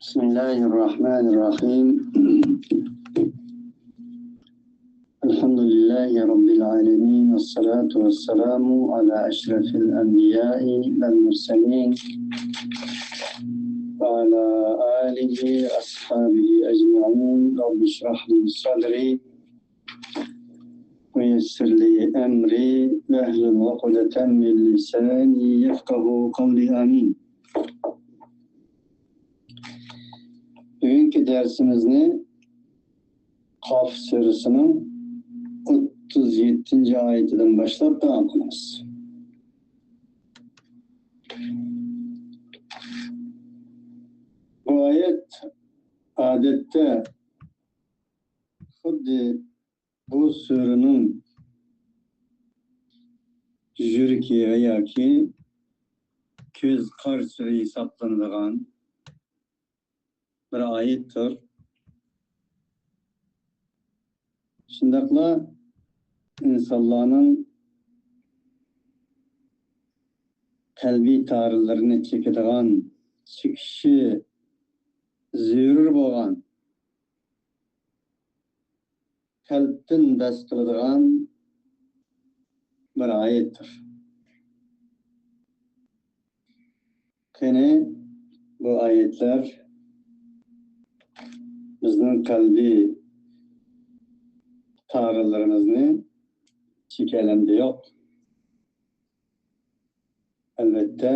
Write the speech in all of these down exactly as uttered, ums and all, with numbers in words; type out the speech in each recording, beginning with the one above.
بسم الله الرحمن الرحيم. الحمد لله رب العالمين، والصلاة والسلام على أشرف الأنبياء والمرسلين، وعلى آله وأصحابه أجمعين. رب اشرح لي صدري ويسر لي أمري واحلل عقدة من لساني يفقهوا قولي. آمين. بۈگۈنكى دەرسىمىزنى قاف سۈرىسىنىڭ ئوتتۇز يەتتىنچى ئايىتىدىن باشلاپ داۋام قىلىمىز. بۇ ئايەت ئادەتتە خۇددى بۇ سۈرىنىڭ يۈرىكى ياكى كۆز قارىسى ھېسابلىنىدىغان بىر ئايەتتۇر. شۇنداقلا ئىنسانلارنىڭ قەلبىي تارلىرىنى چېكىدىغان، چېكىشى زۆرۈر بولغان، قەلبتىن بەس قىلىدىغان بىر ئايەتتۇر. قېنى، بۇ ئايەتلەر بىزنىڭ قەلبىي تارلىرىمىزنى چېكەلەمدى يوق؟ ئەلۋەتتە،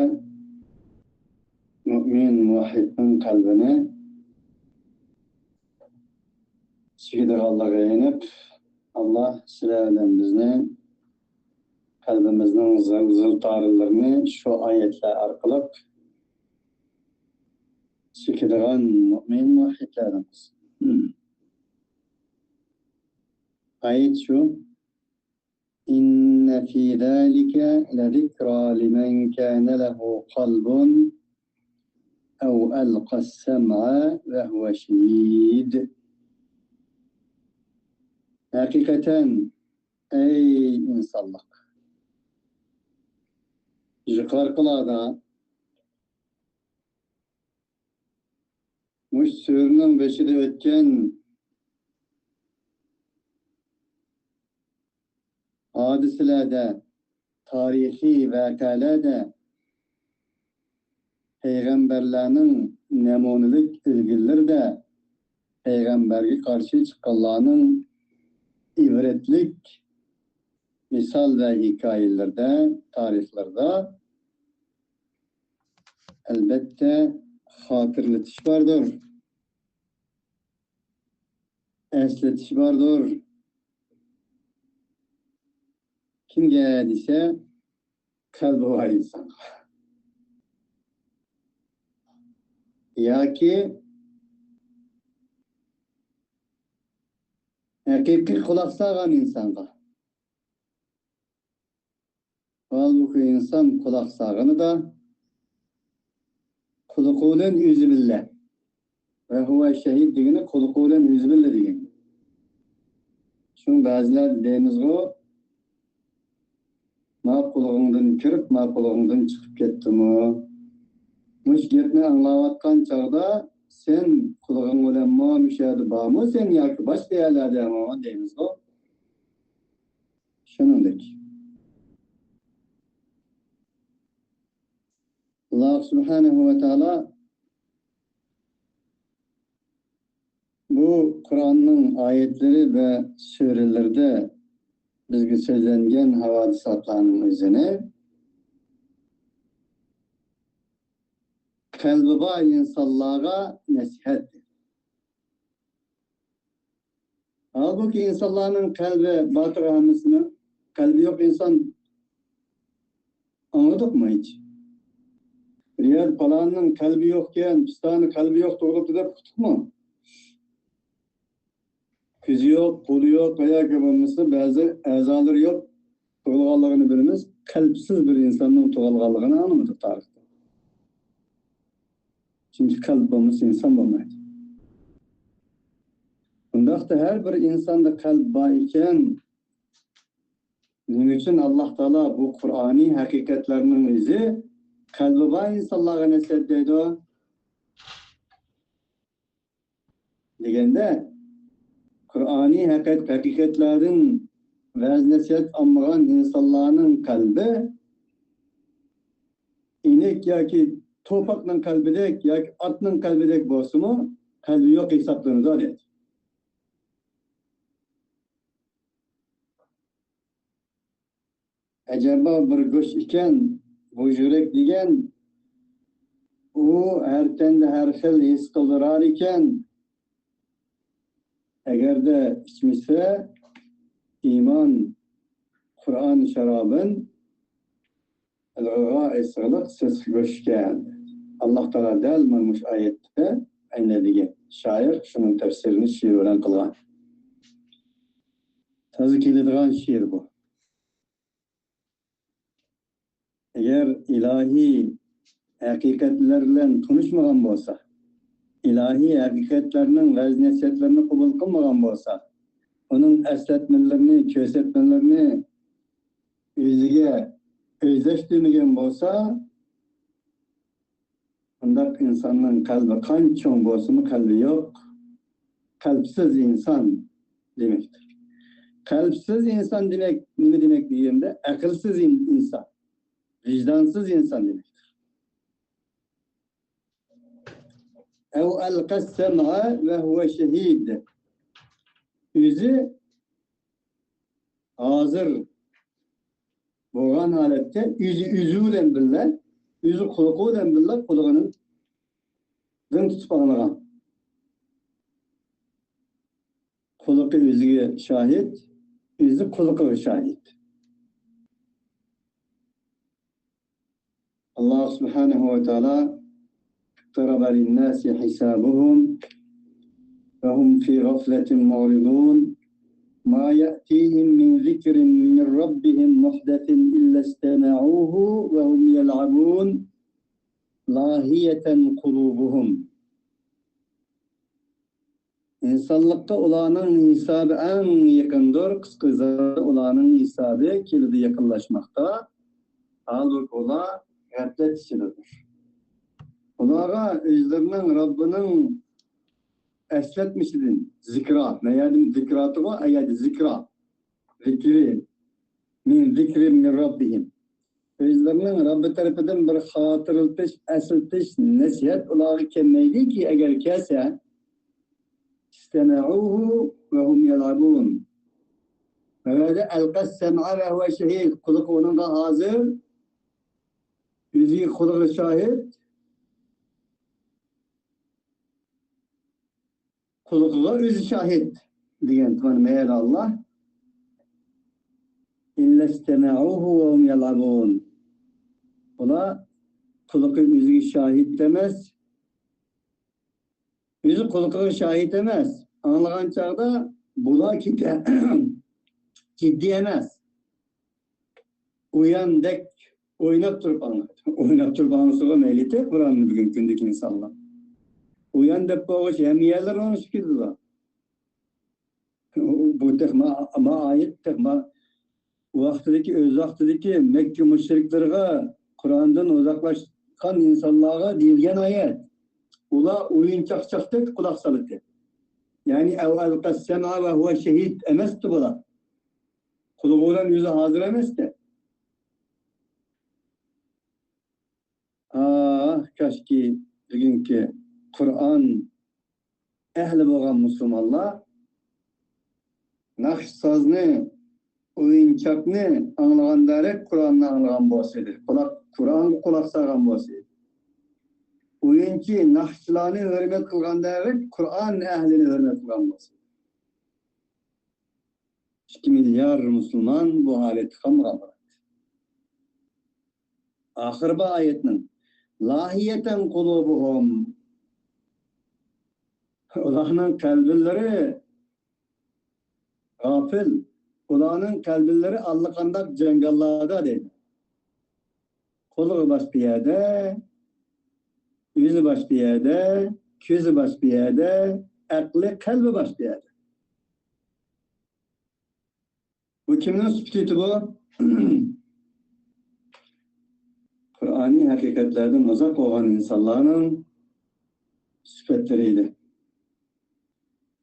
مۇئمىن، مۇۋەھھىدنىڭ قەلبىنى چېكىدىغانلىقى ئېنىق. ئاللا سىلەر بىلەن بىزنى، قەلبىمىزنىڭ زىل-، زىلتارلىرىنى شۇ ئايەتلەر ئارقىلىق چېكىدىغان مۇئمىن، مۇۋەھھىدلەردىن قىلسۇن. ئايەت شۇ. إن في ذلك لذكرى لمن كان له قلب أو ألقى السمع وهو شهيد. ھەقىقەتەن، ئەي ئىنسانلىق، يۇقىرىقىلاردا مۇشۇ سۈرىنىڭ بېشىدا ئۆتكەن ھادىسىلەردە، تارىخىي ۋەقەلەردە، پەيغەمبەرلەرنىڭ نەمۇنىلىك ئۈلگىلىرىدە، پەيغەمبەرگە قارشى چىققانلارنىڭ ئىبرەتلىك مىسال ۋە ھېكايىلىرىدە، تارىخلىرىدا ئەلۋەتتە خاتىرىلىتىش باردۇر، ئەسلىتىش باردۇر. كىمگە دېسە، قەلبى بار ئىنسانغا ياكى ھەقىقىي قۇلاق سالغان ئىنسانغا. ھالبۇكى، ئىنسان قۇلاق سالغىنىدا، قۇلىقى بىلەن ئۆزى بىللە. ۋە ھۇۋە شەھىد دېگىنى قۇلىقى بىلەن ئۆزى بىللە دېگەن. شۇڭا بەزىلەر دەيمىزغۇ، ما قۇلىقىڭدىن كىرىپ، ما قۇلىقىڭدىن چىقىپ كەتتىمۇ؟ مۇشۇ گەپنى ئاڭلاۋاتقان چاغدا سەن قۇلىقىڭ بىلەنمۇ مۇشۇ يەردە بارمۇ سەن ياكى باشقا يەرلەردەمۇ دەيمىزغۇ. شۇنىڭدەك. ئاللا سۇبھانەھۇ ۋە تائالا بۇ قۇرئاننىڭ ئايەتلىرى ۋە سۈرىلىرىدە بىزگە سۆزلەنگەن ھاۋادىساتلارنىڭ ئۆزىنى قەلبى بار ئىنسانلارغا نەسىھەت. ھالبۇكى، ئىنسانلارنىڭ قەلبى بارتىغۇ ھەممىسىنىڭ؟ قەلبى يوق ئىنسان ئاڭلىدۇقمۇ ھېچ؟ بىر يەردە پالاننىڭ قەلبى يوقكەن، پىستانىڭ قەلبى يوق تۇغۇلۇپتۇ دەپ ئۇقتۇقمۇ؟ كۆزى يوق، قولى يوق، ۋە ياكى بولمىسا بەزى ئەزالىرى يوق تۇغۇلغانلىقىنى بىلىمىز. قەلبسىز بىر ئىنساننىڭ تۇغۇلغانلىقىنى ئاڭلىمىدۇق تارىختا. چۈنكى قەلب بولمىسا ئىنسان بولمايدۇ. ئۇنداقتا ھەر بىر ئىنساندا قەلب بار ئىكەن، نېمە ئۈچۈن ئاللا تائالا بۇ قۇرئانىي ھەقىقەتلەرنىڭ ئۆزى قەلبى بار ئىنسانلارغا نەسىھەت دەيدۇ؟ دېگەندە، قۇرئانىي ھەقىقەت، ھەقىقەتلەردىن ۋەز-نەسىھەت ئالمىغان ئىنسانلارنىڭ قەلبى ئىنەك ياكى توپاقنىڭ قەلبىدەك ياكى ئاتنىڭ قەلبىدەك بولسىمۇ، قەلبى يوق ھېسابلىنىدۇ، دەيدۇ. ئەجەبا بىر گۆش ئىكەن، بۇ يۈرەك دېگەن، ئۇ ھەر تەندە ھەر خىل ھېس قىلدۇرار ئىكەن. ئەگەردە ئىچمىسە، ئىمان، قۇرئان شارابىن، ئىلغىغا ئېسىقلىق سېسىق گۆشكەن. ئاللاھ تائالا دەل مانا مۇشۇ ئايەتتە ئەينەدىگەن. شائىر شۇنىڭ تەپسىرىنى شېئىر بىلەن قىلغان. تازا كېلىدىغان شېئىر بۇ. ئەگەر ئىلاھىي ھەقىقەتلەر بىلەن تونۇشمىغان بولسا، ئىلاھىي ھەقىقەتلەرنىڭ ۋەز-نەسىھەتلىرىنى قوبۇل قىلمىغان بولسا، ئۇنىڭ ئەسلەتمىلىرىنى، كۆرسەتمىلىرىنى ئۆزىگە ئۆزلەشتۈرمىگەن بولسا، ئۇنداق ئىنساننىڭ قەلبى قانچە چوڭ بولسىمۇ، قەلبى يوق. قەلبسىز ئىنسان دېمەكتۇر. قەلبسىز ئىنسان دېمەك نېمە دېمەك دېگەندە، ئەقىلسىز ئىن-، ئىنسان، ۋىجدانسىز ئىنسان دېمەكتۇر. ئەۋ ئەلقەس سەمئە ۋە ھۇۋە شەھىد. ئۆزى ھازىر بولغان ھالەتتە ئۆزى، ئۆزى بىلەن بىللە، ئۆزى قۇلىقى بىلەن بىللە قۇلىقىنى دىڭ تۇتۇپ ئاڭلىغان. قۇلىقى ئۆزىگە شاھىت، ئۆزى قۇلىقىغا شاھىت. ئاللاھ سۇبھانەھۇ ۋە تائالا، اقترب للناس حسابهم وهم في غفلة معرضون. ما يأتيهم من ذكر من ربهم محدث إلا استمعوه وهم يلعبون. لاهية قلوبهم. ئىنسانلىققا ئۇلارنىڭ ھېسابى ئەڭ يېقىندۇر، قىسقا ئىزادا ئۇلارنىڭ ھېسابى كېلىدۇ، يېقىنلاشماقتا. ھالبۇكى، ئۇلار غەپلەت ئىچىدىدۇر. ئۇلارغا ئۆزلىرىنىڭ رەببىنىڭ ئەسلەتمىشىدىن، زىكرا، مەيەردىمۇ زىكراتىغۇ، ئەيەردە زىكرا، ذكر، من ذكر من ربهم. ئۆزلىرىنىڭ رەببى تەرىپىدىن بىر خاتىرىلىتىش، ئەسلىتىش، نەسىھەت ئۇلارغا كەلمەيدىكى، ئەگەر كەلسە، استمعوه وهم يلعبون. مەنبەدە ألقى السمع وهو شهيد، قۇلىقى ئۇنىڭغا ھازىر، ئۆزى قۇلىقى شاھىت، قۇلىقىغا ئۆزى شاھىت دېگەن تۇمان مەيەر ئاللا. إلا استمعوه وهم يلعبون. بۇلار قۇلىقى ئۆزىگە شاھىت ئەمەس، ئۆزى قۇلىقىغا شاھىت ئەمەس. ئاڭلىغان چاغدا بۇلار كېتە-، جىددىي ئەمەس. ئوياندەك ئويناپ تۇرۇپ ئاڭلايدۇ. ئويناپ تۇرۇپ ئاڭلىسىغۇ مەيلى تېخى قۇرئاننى بۈگۈنكى كۈندىكى ئىنسانلار. ئويان دەپ بولغۇچە ھەممە يەرلەر ئوڭشىپ كېتىدۇ. بۇ تېخى ما، ما ئايەت تېخى ما ۋاقتىدىكى، ئۆز ۋاقتىدىكى مەككە مۇشرىكلىرىغا قۇرئاندىن ئۇزاقلاشقان ئىنسانلارغا دېيىلگەن ئايەت. ئۇلار ئويۇنچاقچاقتەك قۇلاق سالىدىكەن. يەنى أو ألقى السمع وهو شهيد ئەمەستى بۇلار. قۇلىقى بىلەن ئۆزى ھازىر ئەمەستە. ئاھ، كاشكى بۈگۈنكى قۇرئان ئەھلى بولغان مۇسۇلمانلار ناخشا سازنى، ئويۇنچاقنى ئاڭلىغاندەك قۇرئاننى ئاڭلىغان بولسىدى. قۇلاق، قۇرئانغا قۇلاق سالغان بولسىدى. ئويۇنچى، ناخشىچىلارنى ھۆرمەت قىلغاندەك قۇرئان ئەھلىنى ھۆرمەت قىلغان بولسىدى. ئىككى مىليار مۇسۇلمان بۇ ھالەتتە قالمىغان بولاتتى. ئاخىرى بار ئايەتنىڭ. لاهية قلوبهم. ئۇلارنىڭ قەلبىلىرى غاپىل. ئۇلارنىڭ قەلبىلىرى ئاللىقانداق جاڭگاللاردا دەيدۇ. قۇلىقى باشقا يەردە، يۈزى باشقا يەردە، كۆزى باشقا يەردە، ئەقلى، قەلبى باشقا يەردە. بۇ كىمنىڭ سۈپىتى بۇ؟ قۇرئانىي ھەقىقەتلەردىن ئۇزاق بولغان ئىنسانلارنىڭ سۈپەتلىرى ئىدى.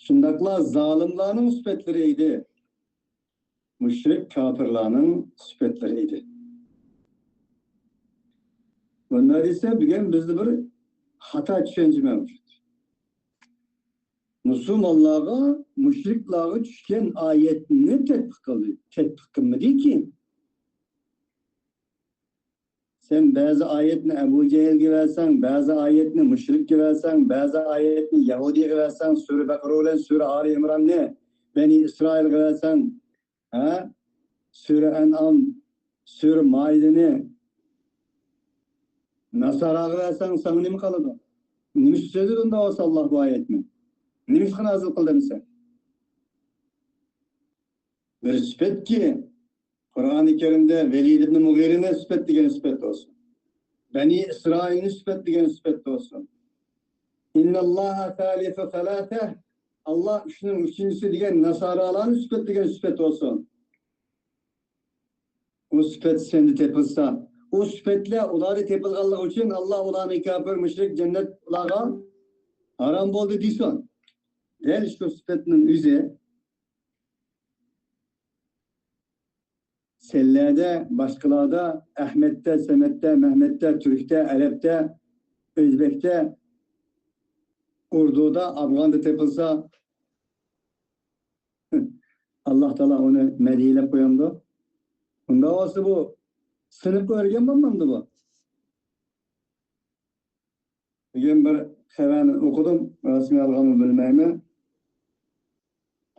شۇنداقلا زالىملارنىڭ سۈپەتلىرى ئىدى. مۇشرىك كاپىرلارنىڭ سۈپەتلىرى ئىدى. بۇنداق دېسە، بۈگۈن بىزدە بىر خاتا چۈشەنچە مەۋجۇت. مۇسۇلمانلارغا مۇشرىكلارغا چۈشكەن ئايەتنى تەتبىق قىلدى. تەتبىق قىلمىدىكى. سەن بەزى ئايەتنى ئەبۇ جەھىلگە بەرسەڭ، بەزى ئايەتنى مۇشرىككە بەرسەڭ، بەزى ئايەتنى يەھۇدىيغا بەرسەڭ، سۈرە بەقەرە بىلەن سۈرە ئالى ئىمراننى بەنى ئىسرائىلغا بەرسەڭ، ھە؟ سۈرە ئەنئام، سۈرە مائىدىنى ناساراغا بەرسەڭ، ساڭا نېمە قالىدۇ؟ نېمە ئۈچۈن سۆزلىدىڭ دەۋاتسا ئاللاھ بۇ ئايەتنى؟ نېمە ئۈچۈن نازىل قىلدى دېسە؟ بىر سۈپەتكى، قۇرئانى كەرىمدە ۋەلىد ئىبنى مۇغىرىنى سۈپەتلىگەن سۈپەت بولسۇن. بەنى ئىسرائىلنى سۈپەتلىگەن سۈپەت بولسۇن. ئىنناللاھا سالىسۇ سالاسە، ئاللاھ ئۈچنىڭ ئۈچىنچىسى دېگەن ناسارالارنى سۈپەتلىگەن سۈپەت بولسۇن. ئۇ سۈپەت سەندە تېپىلسا، ئۇ سۈپەتلەر ئۇلاردا تېپىلغانلىقى ئۈچۈن ئاللاھ ئۇلارنى كاپىر، مۇشرىك، جەننەت ئۇلارغا ھارام بولدى دېسۇن. دەل شۇ سۈپەتنىڭ ئۆزى سەنلەردە، باشقىلاردا، ئەھمەتتە، سەمەتتە، مەھمەتتە، تۈركتە، ئەرەبتە، ئۆزبەكتە، ئوردۇدا، ئافغاندا تېپىلسا، ئاللاھ تائالا ئۇنى مەدھىيەلەپ قويامدۇ؟ ئۇنداق بولسا بۇ سىنىپقا ئۆرگەن بولمامدۇ بۇ؟ بۈگۈن بىر خەۋەرنى ئوقۇدۇم، راستمۇ يالغانمۇ بىلمەيمەن.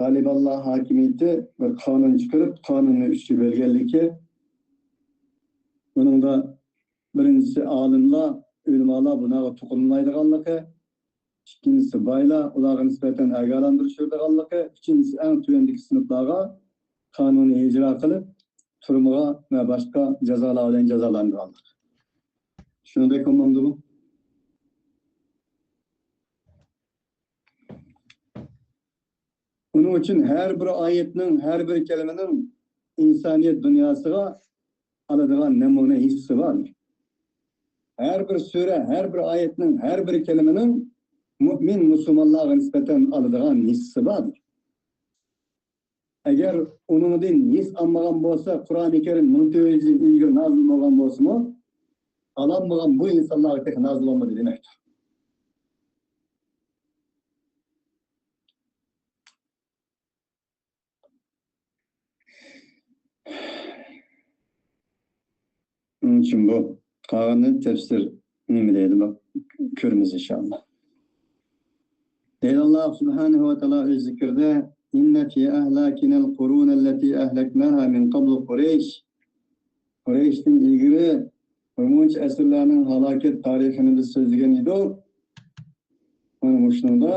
تالىبانلار ھاكىمىيىتى بىر قانۇن چىقىرىپ، قانۇننى ئۈچكە بۆلگەنلىكى، بۇنىڭدا بىرىنچىسى ئالىملار، ئۆلىمالار بۇنىڭغا توقۇنمايدىغانلىقى، ئىككىنچىسى بايلار، ئۇلارغا نىسبەتەن ئاگاھلاندۇرۇش بېرىدىغانلىقى، ئۈچىنچىسى ئەڭ تۆۋەندىكى سىنىپلارغا قانۇننى ئىجرا قىلىپ، تۈرمىگە ۋە باشقا جازالار بىلەن جازالانغانلىق. چۈشىنىدۇ بولمامدۇ بۇ؟ ئۇنىڭ ئۈچۈن ھەر بىر ئايەتنىڭ، ھەر بىر كەلىمىنىڭ ئىنسانىيەت دۇنياسىغا ئالىدىغان نەمۇنە ھېسسىسى بار. ھەر بىر سۈرە، ھەر بىر ئايەتنىڭ، ھەر بىر كەلىمىنىڭ مۇئمىن مۇسۇلمانلارغا نىسبەتەن ئالىدىغان ھېسسىسى بار. ئەگەر ئۇنىڭدىن ھېس ئالمىغان بولسا، قۇرئانى كەرىم مىڭ تۆت يۈز يىل ئىلگىرى نازىل بولغان بولسىمۇ، ئالالمىغان بۇ ئىنسانلارغا تېخى نازىل بولمىدى دېمەكتۇر. شۇنىڭ ئۈچۈن بۇ قالغىنىنى تەپسىر نېمە دەيدۇ، بۇ كۆرىمىز ئىنشائاللا. دەيدۇ ئاللاھ سۇبھانەھۇ ۋە تائالا ئۆز زىكرىدە، إن في أهلكنا القرون التي أهلكناها من قبل قريش. قۇرەيشتىن ئىلگىرى بىر مۇنچە ئەسىرلەرنىڭ ھالاكەت تارىخىنى بىز سۆزلىگەن ئىدۇق. مانا مۇشۇنىڭدا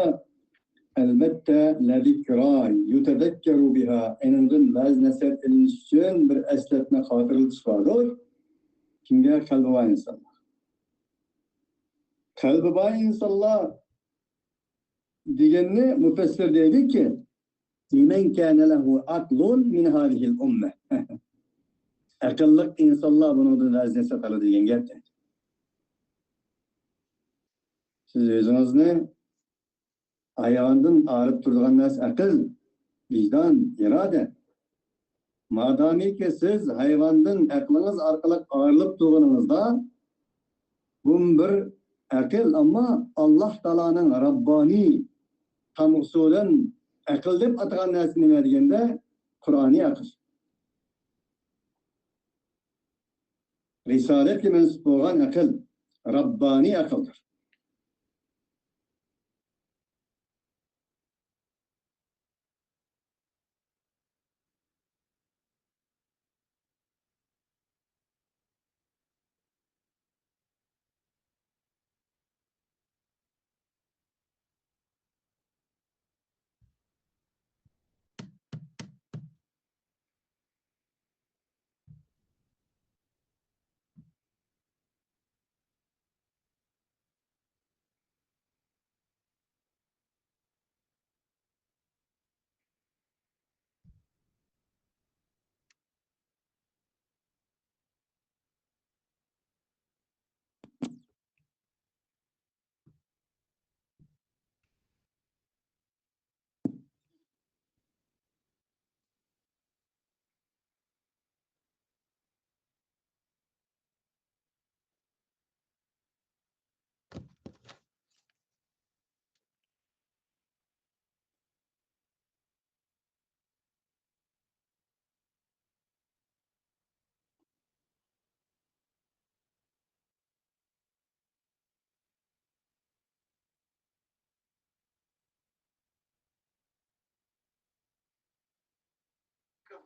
ئەلۋەتتە لەزىكرا يۇتەزەككەرۇ بىھا، ئېنىڭدىن ۋەز نەسىھەت ئېلىنىش ئۈچۈن بىر ئەسلەتمە، خاتىرىلىتىش باردۇر. كىمگە؟ قەلبى بار ئىنسانلار. قەلبى بار ئىنسانلار دېگەننى مۇپەسسىر دەيدۇكى، لمن كان له عقل من هذه الأمة. ئەقىللىق ئىنسانلار بۇنىڭدىن ۋەز نەسىھەت ئالىدۇ دېگەن گەپ. سىز ئۆزىڭىزنى ھايۋاندىن ئايرىپ تۇرىدىغان نەرسە ئەقىل، ۋىجدان، ئىرادە. مادامىكى سىز ھايۋاندىن ئەقلىڭىز ئارقىلىق ئايرىلىپ تۇرغىنىڭىزدا، بۇ بىر ئەقىل، ئەمما ئاللاھ تائالانىڭ رەببانىي تامغىسى بىلەن ئەقىل دەپ ئاتىغان نەرسە نېمە دېگەندە، قۇرئانىي ئەقىل. رىسالەتكە مەنسۇپ بولغان ئەقىل، رەببانىي ئەقىلدۇر.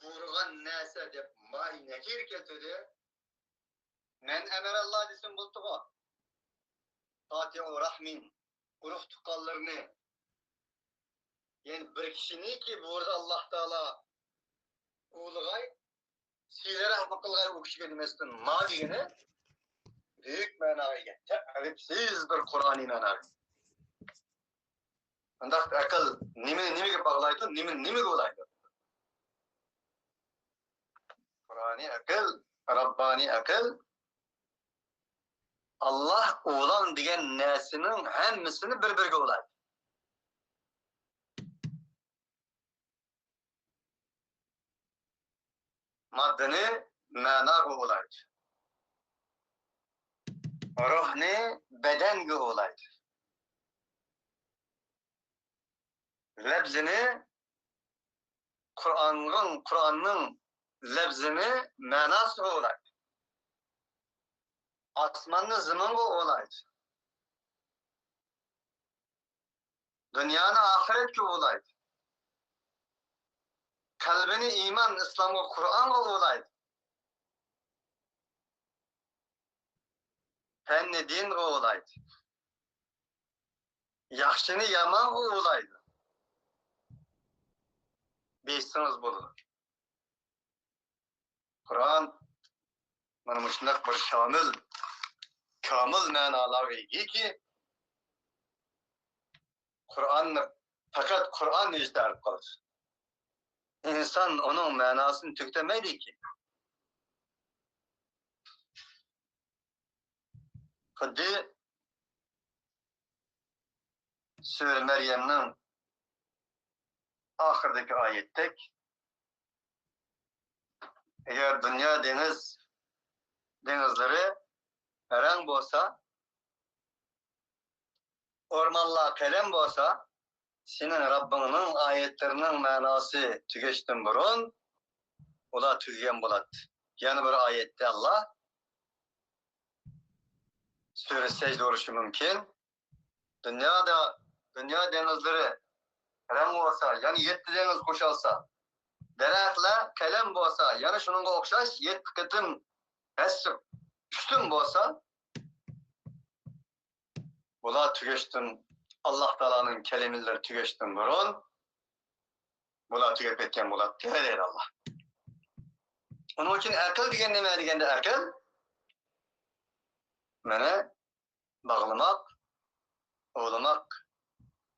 بۇيرۇغان نەرسە دەپ ماھىي نەكىر كەلتۈردى. مەن ئەمەرەللا دېسىمۇ بولىدىغۇ. قاتىئۇ رەھمىن، ئۇرۇق تۇغقانلىرىنى. يەنى بىر كىشىنىكى بۇيرۇدى ئاللاھ تائالا ئۇلۇغاي، سىلە رەھمى قىلغاي ئۇ كىشىگە دېمەستىن، ما دېگىنى بۈيۈك مەناغا ئىگە، تەرىپسىز بىر قۇرئانىي مەناغا ئىگە. ئۇنداق ئەقىل نېمىنى نېمىگە باغلايدۇ، نېمىنى نېمىگە ئۇلايدۇ؟ قۇرئانىي ئەقىل، رەببانىي ئەقىل، ئاللاھ ئۇلان دېگەن نەرسىنىڭ ھەممىسىنى بىر-بىرىگە ئۇلايدۇ. ماددىنى مەناغا ئۇلايدۇ. روھنى بەدەنگە ئۇلايدۇ. لەپزىنى قۇرئاننىڭ، قۇرئاننىڭ لەپزىنى مەناسىغا ئۇلايدۇ. ئاسماننى زېمىنغا ئۇلايدۇ. دۇنيانى ئاخىرەتكە ئۇلايدۇ. قەلبىنى ئىمان، ئىسلامغا، قۇرئانغا ئۇلايدۇ. پەننى دىنغا ئۇلايدۇ. ياخشىنى يامانغا ئۇلايدۇ. بىلسىڭىز بولىدۇ. قۇرئان مانا مۇشۇنداق بىر شامىل، كامىل مەنالارغا ئىگىكى، قۇرئاننى پەقەت قۇرئان ئۆزى تەرىپ قىلىدۇ. ئىنسان ئۇنىڭ مەناسىنى تۈگىتەلمەيدىكى. خۇددى سۈرە مەريەمنىڭ ئاخىرىدىكى ئايەتتەك، ئەگەر دۇنيا دېڭىز، دېڭىزلىرى رەڭ بولسا، ئورمانلار قەلەم بولسا، سېنىڭ رەببىڭنىڭ ئايەتلىرىنىڭ مەناسى تۈگەشتىن بۇرۇن ئۇلار تۈگىگەن بولاتتى. يەنە بىر ئايەتتە ئاللاھ سۈرە سەجدە بولۇشى مۇمكىن. دۇنيادا، دۇنيا دېڭىزلىرى رەڭ بولسا، يەنى يەتتە دېڭىز قوشالسا، دەرەخلەر قەلەم بولسا، يەنە شۇنىڭغا ئوخشاش يەتتە قېتىم ھەسسە ئۈستۈن بولسا، بۇلار تۈگەشتىن، ئاللاھ تائالانىڭ كەلىمىلىرى تۈگەشتىن بۇرۇن بۇلار تۈگەپ كەتكەن بولاتتى، دەيدۇ ئاللاھ. ئۇنىڭ ئۈچۈن ئەقىل دېگەن نېمە دېگەندە، ئەقىل مانا باغلىماق، ئۇلىماق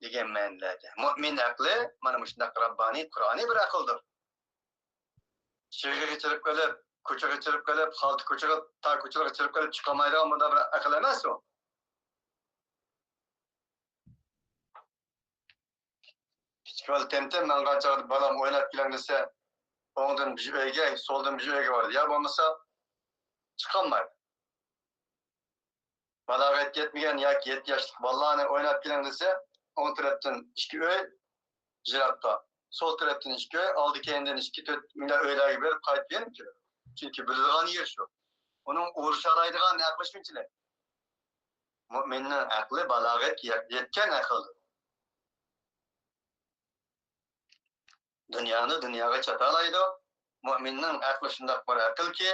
دېگەن مەنىلەردە. مۆمىن ئەقلى مانا مۇشۇنداق رەببانىي، قۇرئانىي بىر ئەقىلدۇر. شىركەتكە چىقىپ قېلىپ، كوچىغا چىقىپ قېلىپ، خالتا كوچىغا، تار كوچىلارغا چىقىپ قېلىپ چىقالمايدىغان بۇنداق بىر ئەقىل ئەمەس ئۇ. كىچىك بالا تەمتەم ماڭغان چاغدا بالام ئويناپ كېلىڭ دېسە، ئوڭدىن بىر ئۆيگە، سولدىن بىر ئۆيگە بارىدۇ. يا بولمىسا چىقالمايدۇ. بالاغەتكە يەتمىگەن ياكى يەتتە ياشلىق بالىلارنى ئويناپ كېلىڭ دېسە، ئوڭ تەرەپتىن ئىككى ئۆي يىراققا، سول تەرەپتىن ئىككى ئۆي، ئالدى كەينىدىن ئىككى، تۆت مۇنداق ئۆيلەرگە بېرىپ قايتىپ يەنە كېلىدۇ. چۈنكى بىلىدىغان يېرى شۇ. ئۇنىڭ ئۇرۇشالايدىغان ئەقلى شۇنچىلىك. مۆمىننىڭ ئەقلى بالاغەتكە يەتكەن ئەقىلدۇر. دۇنيانى دۇنياغا چاتالايدۇ. مۆمىننىڭ ئەقلى شۇنداق بىر ئەقىلكى،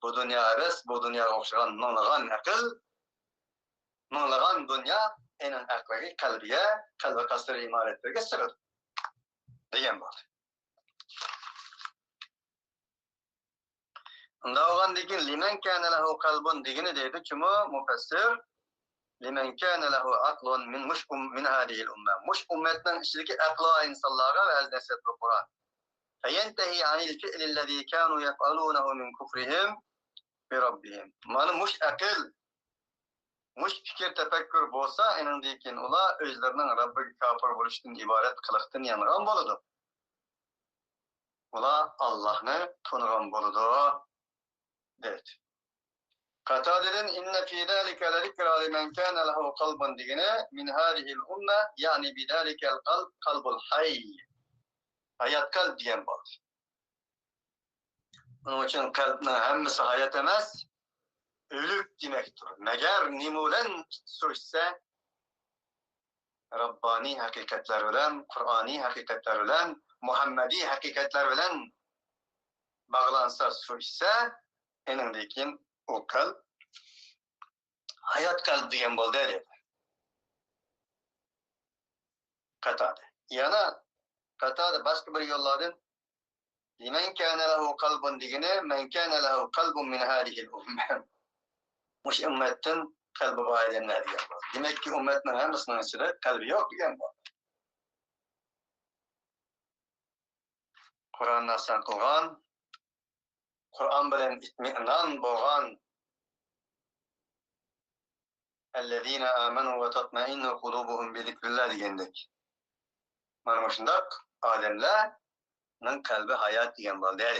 بۇ دۇنيا ئەمەس، بۇ دۇنياغا ئوخشىغان مىڭلىغان ئەقىل، مىڭلىغان دۇنيا ئېنىڭ ئەقلىگە، قەلبىگە، قەلبى قەسىر ئىمارەتلىرىگە سىغىدۇ، دېگەن بولدى. ئۇنداق بولغاندىن كېيىن، لمن كان له قلب دېگىنى دەيدۇ جۇمھۇر مۇپەسسىر، لمن كان له عقل من، مۇش، ئۇم، من هذه الأمة. مۇش ئۈممەتنىڭ ئىچىدىكى ئەقلى بار ئىنسانلارغا ۋەز نەسىھەت بۇ قۇرئان. فينتهي عن الفعل الذي كانوا يفعلونه من كفرهم بربهم. مانا مۇش ئەقىل، مۇش پىكىر، تەپەككۇر بولسا، ئېنىڭدىن كېيىن ئۇلار ئۆزلىرىنىڭ رەببىگە كاپىر بولۇشتىن ئىبارەت قىلىقتىن يانغان بولىدۇ. ئۇلار ئاللاھنى تونۇغان بولىدۇ، دەيدۇ. قاتادىدىن، إن في ذلك لذكرى لمن كان له قلب دېگىنى، من هذه الأمة، يعني بذلك القلب، قلب الحي. ھايات قەلب دېگەن بولدى. ئۇنىڭ ئۈچۈن قەلبنىڭ ھەممىسى ھايات ئەمەس، ئۆلۈك دېمەكتۇر. مەگەر نېمە بىلەن سۈرۈشسە، رەببانىي ھەقىقەتلەر بىلەن، قۇرئانىي ھەقىقەتلەر بىلەن، مۇھەممەدىي ھەقىقەتلەر بىلەن باغلانسا، سۇ ئىچسە، ئېنىڭدىن كېيىن ئۇ قەلب ھايات قەلب دېگەن بولدى، دېدى قاتادە. يەنە قاتادە باشقا بىر يوللاردىن لمن كان له قلب دېگىنى، من كان له قلب من هذه الأمة. مۇشۇ ئۈممەتتىن قەلبى بار ئادەملەر دېگەن بولدى. دېمەككى، ئۈممەتنىڭ ھەممىسىنىڭ ئىچىدە قەلبى يوق دېگەن بولدى. قۇرئاننى ئاسان قىلغان، قۇرئان بىلەن ئىتمىئنان بولغان، الذين آمنوا وتطمئن قلوبهم بذكر الله دېگەندەك. مانا مۇشۇنداق ئادەملەرنىڭ قەلبى ھايات دېگەن بولدى.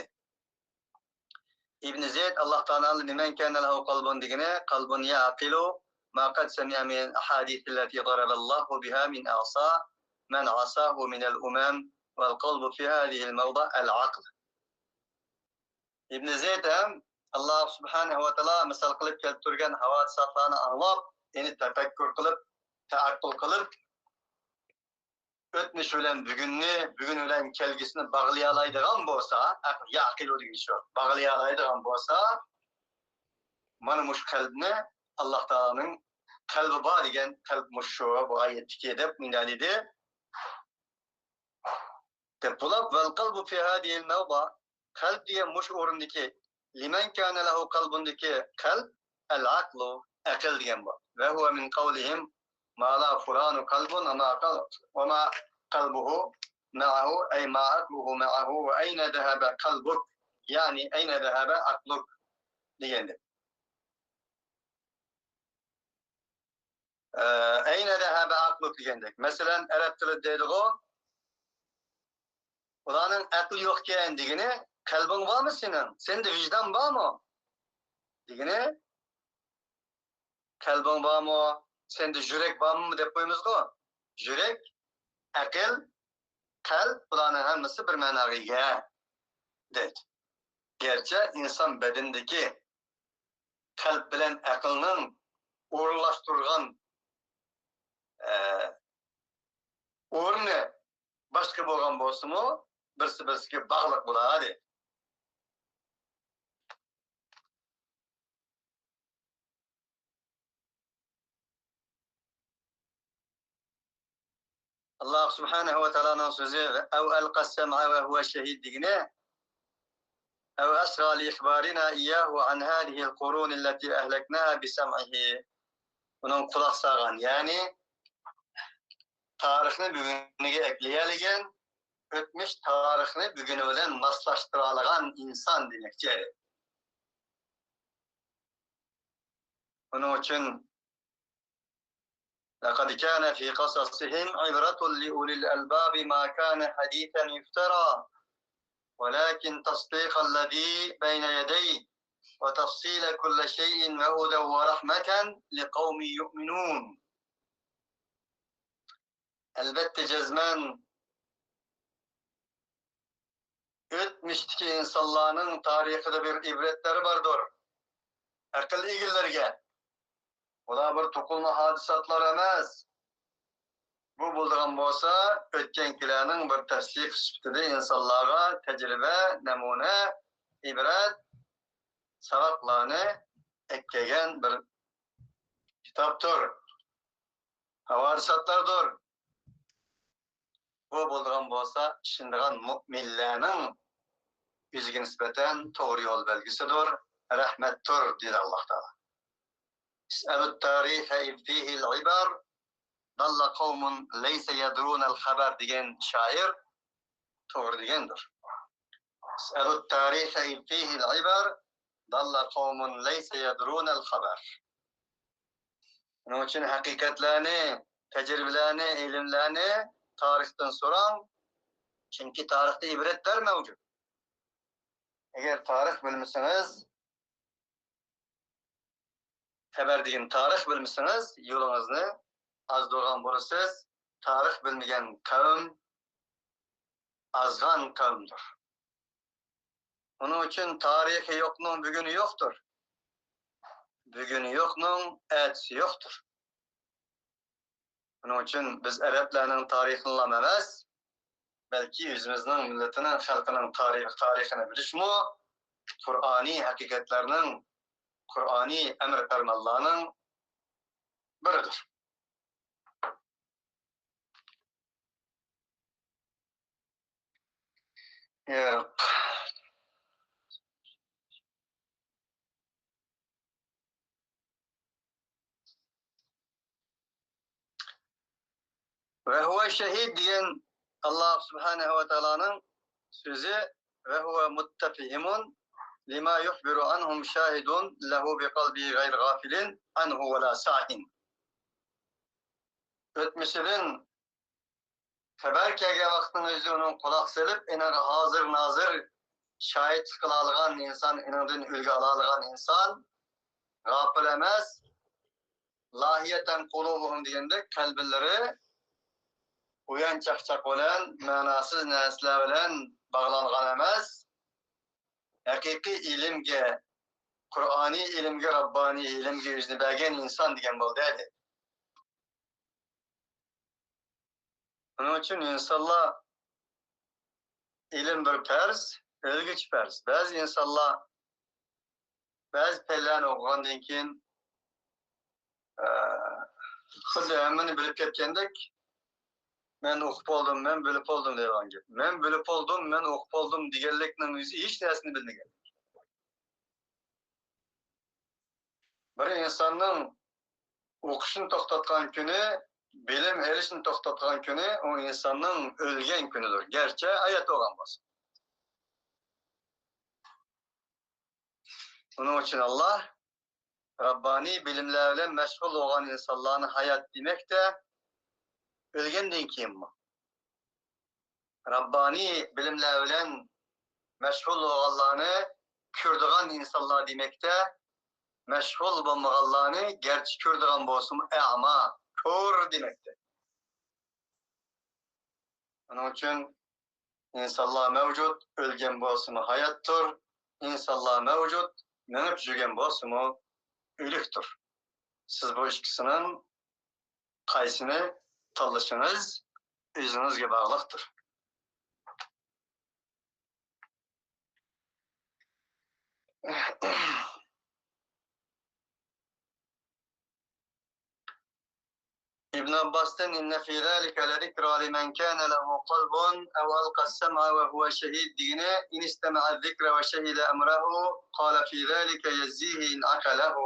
ئىبن زەيد، ئاللاھ تائالا لمن كان له قلب دېگىنى، قلب يعقل ما قد سمع من الأحاديث التي ضرب الله بها من عصا من عصاه من الأمم، والقلب في هذه الموضع العقل. ئىبن زەيد ھەم ئاللاھ سۇبھانەھۇ ۋە تائالا مىسال قىلىپ كەلتۈرگەن ھاۋادىساتلارنى ئاڭلاپ، يەنى تەپەككۇر قىلىپ، تەئەققۇل قىلىپ، ئۆتمۈش بىلەن بۈگۈننى، بۈگۈن بىلەن كەلگۈسىنى باغلىيالايدىغان بولسا، يەقىلۇ دېگىنى شۇ، باغلىيالايدىغان بولسا، مانا مۇشۇ قەلبنى ئاللاھ تائالانىڭ قەلبى بار دېگەن قەلب مۇشۇ، بۇ ئايەتتىكى دەپ مۇنداق دېدى. دەپ بولۇپ، والقلب في هذه الموضع، قەلب دېگەن مۇشۇ ئورۇندىكى، لمن كان له قلب دىكى قەلب، العقل، ئەقىل دېگەن بۇ. وهو من قولهم ما لا فلان قلب وما قل-، وما قلبه معه، أي ما عقله معه، وأين ذهب قلبك، يعني أين ذهب عقلك دېگەندەك. ئە، أين ذهب عقلك دېگەندەك. مەسىلەن، ئەرەب تىلىدا دەيدىغۇ، ئۇلارنىڭ ئەقلى يوقكەن دېگىنى، قەلبىڭ بارمۇ سېنىڭ؟ سەندە ۋىجدان بارمۇ؟ دېگىنى، قەلبىڭ بارمۇ؟ سەندە يۈرەك بارمۇ دەپ قويىمىزغۇ. يۈرەك، ئەقىل، قەلب، بۇلارنىڭ ھەممىسى بىر مەناغا ئىگە، دەيدۇ. گەرچە ئىنسان بەدىنىدىكى قەلب بىلەن ئەقىلنىڭ ئورۇنلاشتۇرغان، ئە، ئورنى باشقا بولغان بولسىمۇ، بىرسى بىرسىگە باغلىق بولىدۇ. ئاللاھ سۇبھانەھۇ ۋە تائالانىڭ سۆزى، أو ألقى السمع وهو شهيد دېگىنى، أو أسرى لإخبارنا إياه عن هذه القرون التي أهلكناها بسمعه. ئۇنىڭ قۇلاق سالغان، يەنى تارىخنى بۈگۈنگە ئەكلىيەلىگەن، ئۆتمۈش تارىخنى بۈگۈنى بىلەن ماسلاشتۇرالىغان ئىنسان دېمەكچى. ئۇنىڭ ئۈچۈن لقد كان في قصصهم عبرة لأولي الألباب ما كان حديثا يفترى ولكن تصديق الذي بين يديه وتفصيل كل شيء وهدى ورحمة لقوم يؤمنون. ئەلۋەتتە، جەزمەن ئۆتمۈشتىكى ئىنسانلارنىڭ تارىخىدا بىر ئىبرەتلەر باردۇر. ئەقىل ئىگىلىرىگە. ئۇلار بىر توقۇلما ھادىساتلار ئەمەس. بۇ بولىدىغان بولسا، ئۆتكەنكىلەرنىڭ بىر تەستىق سۈپىتىدە ئىنسانلارغا تەجرىبە، نەمۇنە، ئىبرەت، ساۋاقلارنى ئەكەلگەن بىر كىتابتۇر. ھاۋادىساتلاردۇر. بۇ بولىدىغان بولسا، ئىشىنىدىغان مۆمىنلەرنىڭ ئۆزىگە نىسبەتەن توغرا يول بەلگىسىدۇر، رەھمەتتۇر، دېدى ئاللاھ تائالا. اسألوا التاريخ إذ فيه العبر ضل قوم ليس يدرون الخبر دېگەن شائىر توغرا دېگەندۇر. اسألوا التاريخ إذ فيه العبر ضل قوم ليس يدرون الخبر. شۇنىڭ ئۈچۈن ھەقىقەتلەرنى، تەجرىبىلەرنى، ئىلىملەرنى تارىختىن سوراڭ، چۈنكى تارىختا ئىبرەتلەر مەۋجۇت. ئەگەر تارىخ بىلمىسىڭىز، خەبەر دېگەن تارىخ بىلمىسىڭىز، يولىڭىزنى ئازدۇرغان بولىسىز. تارىخ بىلمىگەن قەۋم ئازغان قەۋمدۇر. ئۇنىڭ ئۈچۈن تارىخى يوقنىڭ بۈگۈنى يوقتۇر. بۈگۈنى يوقنىڭ ئەتىسى يوقتۇر. شۇنىڭ ئۈچۈن بىز ئەرەبلەرنىڭ تارىخىنىلا ئەمەس، بەلكى ئۆزىمىزنىڭ مىللىتىنىڭ، خەلقىنىڭ تارىخ-، تارىخىنى بىلىشمۇ قۇرئانىي ھەقىقەتلەرنىڭ، قۇرئانىي ئەمر-پەرمانلارنىڭ بىرىدۇر. يا رب. «ۋەھۇۋە شەھىد» دېگەن ئاللا سۇبھانەھۇ ۋە تائالانىڭ سۆزى، «ۋەھۇۋە مۇتتەفھىمۇن لىما يۇخبىرۇ ئەنھۇم شاھىدۇن لەھۇ بىقەلبىھى غەيرى غافىلىن ئەنھۇ ۋەلا ساھىن». ئۆتمۈشىدىن خەۋەر كەلگەن ۋاقىتنىڭ ئۆزى ئۇنىڭ قۇلاق سېلىپ، ئېنىڭغا ھازىر-نازىر شاھىتلىق قىلالىغان ئىنسان، ئېنىڭدىن ئۈلگە ئالالىغان ئىنسان غاپىل ئەمەس. «لاھىيەتەن قۇلۇبۇھۇم» دېگەندەك، قەلبلىرى ئويۇن-چاقچاق بىلەن، مەناسىز نەرسىلەر بىلەن باغلانغان ئەمەس. ھەقىقىي ئىلىمگە، قۇرئانىي ئىلىمگە، رەببانىي ئىلىمگە يۈزىنى بەرگەن ئىنسان دېگەن بولدى. شۇنىڭ ئۈچۈن ئىنسانلار، ئىلىم بىر پەرز، ئۆلگۈچ پەرز. بەزى ئىنسانلار بەزى پەنلەرنى ئوقۇغاندىن كېيىن، ئە، خۇددى ھەممىنى بىلىپ كەتكەندەك، «مەن ئوقۇپ بولدۇم، مەن بىلىپ بولدۇم» دەيدىغان گەپ. «مەن بىلىپ بولدۇم، مەن ئوقۇپ بولدۇم» دېگەنلىكنىڭ ئۆزى ھېچ نەرسىنى بىلمىگەن. بىر ئىنساننىڭ ئوقۇشنى توختاتقان كۈنى، بىلىم ئېلىشنى توختاتقان كۈنى ئۇ ئىنساننىڭ ئۆلگەن كۈنىدۇر، گەرچە ھايات بولغان بولسا. شۇنىڭ ئۈچۈن ئاللا رەببانىي بىلىملەر بىلەن مەشغۇل بولغان ئىنسانلارنى ھايات دېمەكتە، ئۆلگەندىن كېيىنمۇ. رەببانىي بىلىملەر بىلەن مەشغۇل بولغانلارنى كۆرىدىغان ئىنسانلار دېمەكتە، مەشغۇل بولمىغانلارنى گەرچە كۆرىدىغان بولسىمۇ، ئەما، كور دېمەكتە. شۇنىڭ ئۈچۈن ئىنسانلار مەۋجۇت، ئۆلگەن بولسىمۇ ھاياتتۇر. ئىنسانلار مەۋجۇت، مېڭىپ يۈرگەن بولسىمۇ ئۆلۈكتۇر. سىز بۇ ئىككىسىنىڭ قايسىنى تاللىشىڭىز ئۆزىڭىزگە باغلىقتۇر. ئىبن ئابباستىن «إن في ذلك لذكرى لمن كان له قلب أو ألقى السمع وهو شهيد» دېگىنى، «إن استمع الذكر وشهد أمره قال في ذلك يجزيه إن عقله».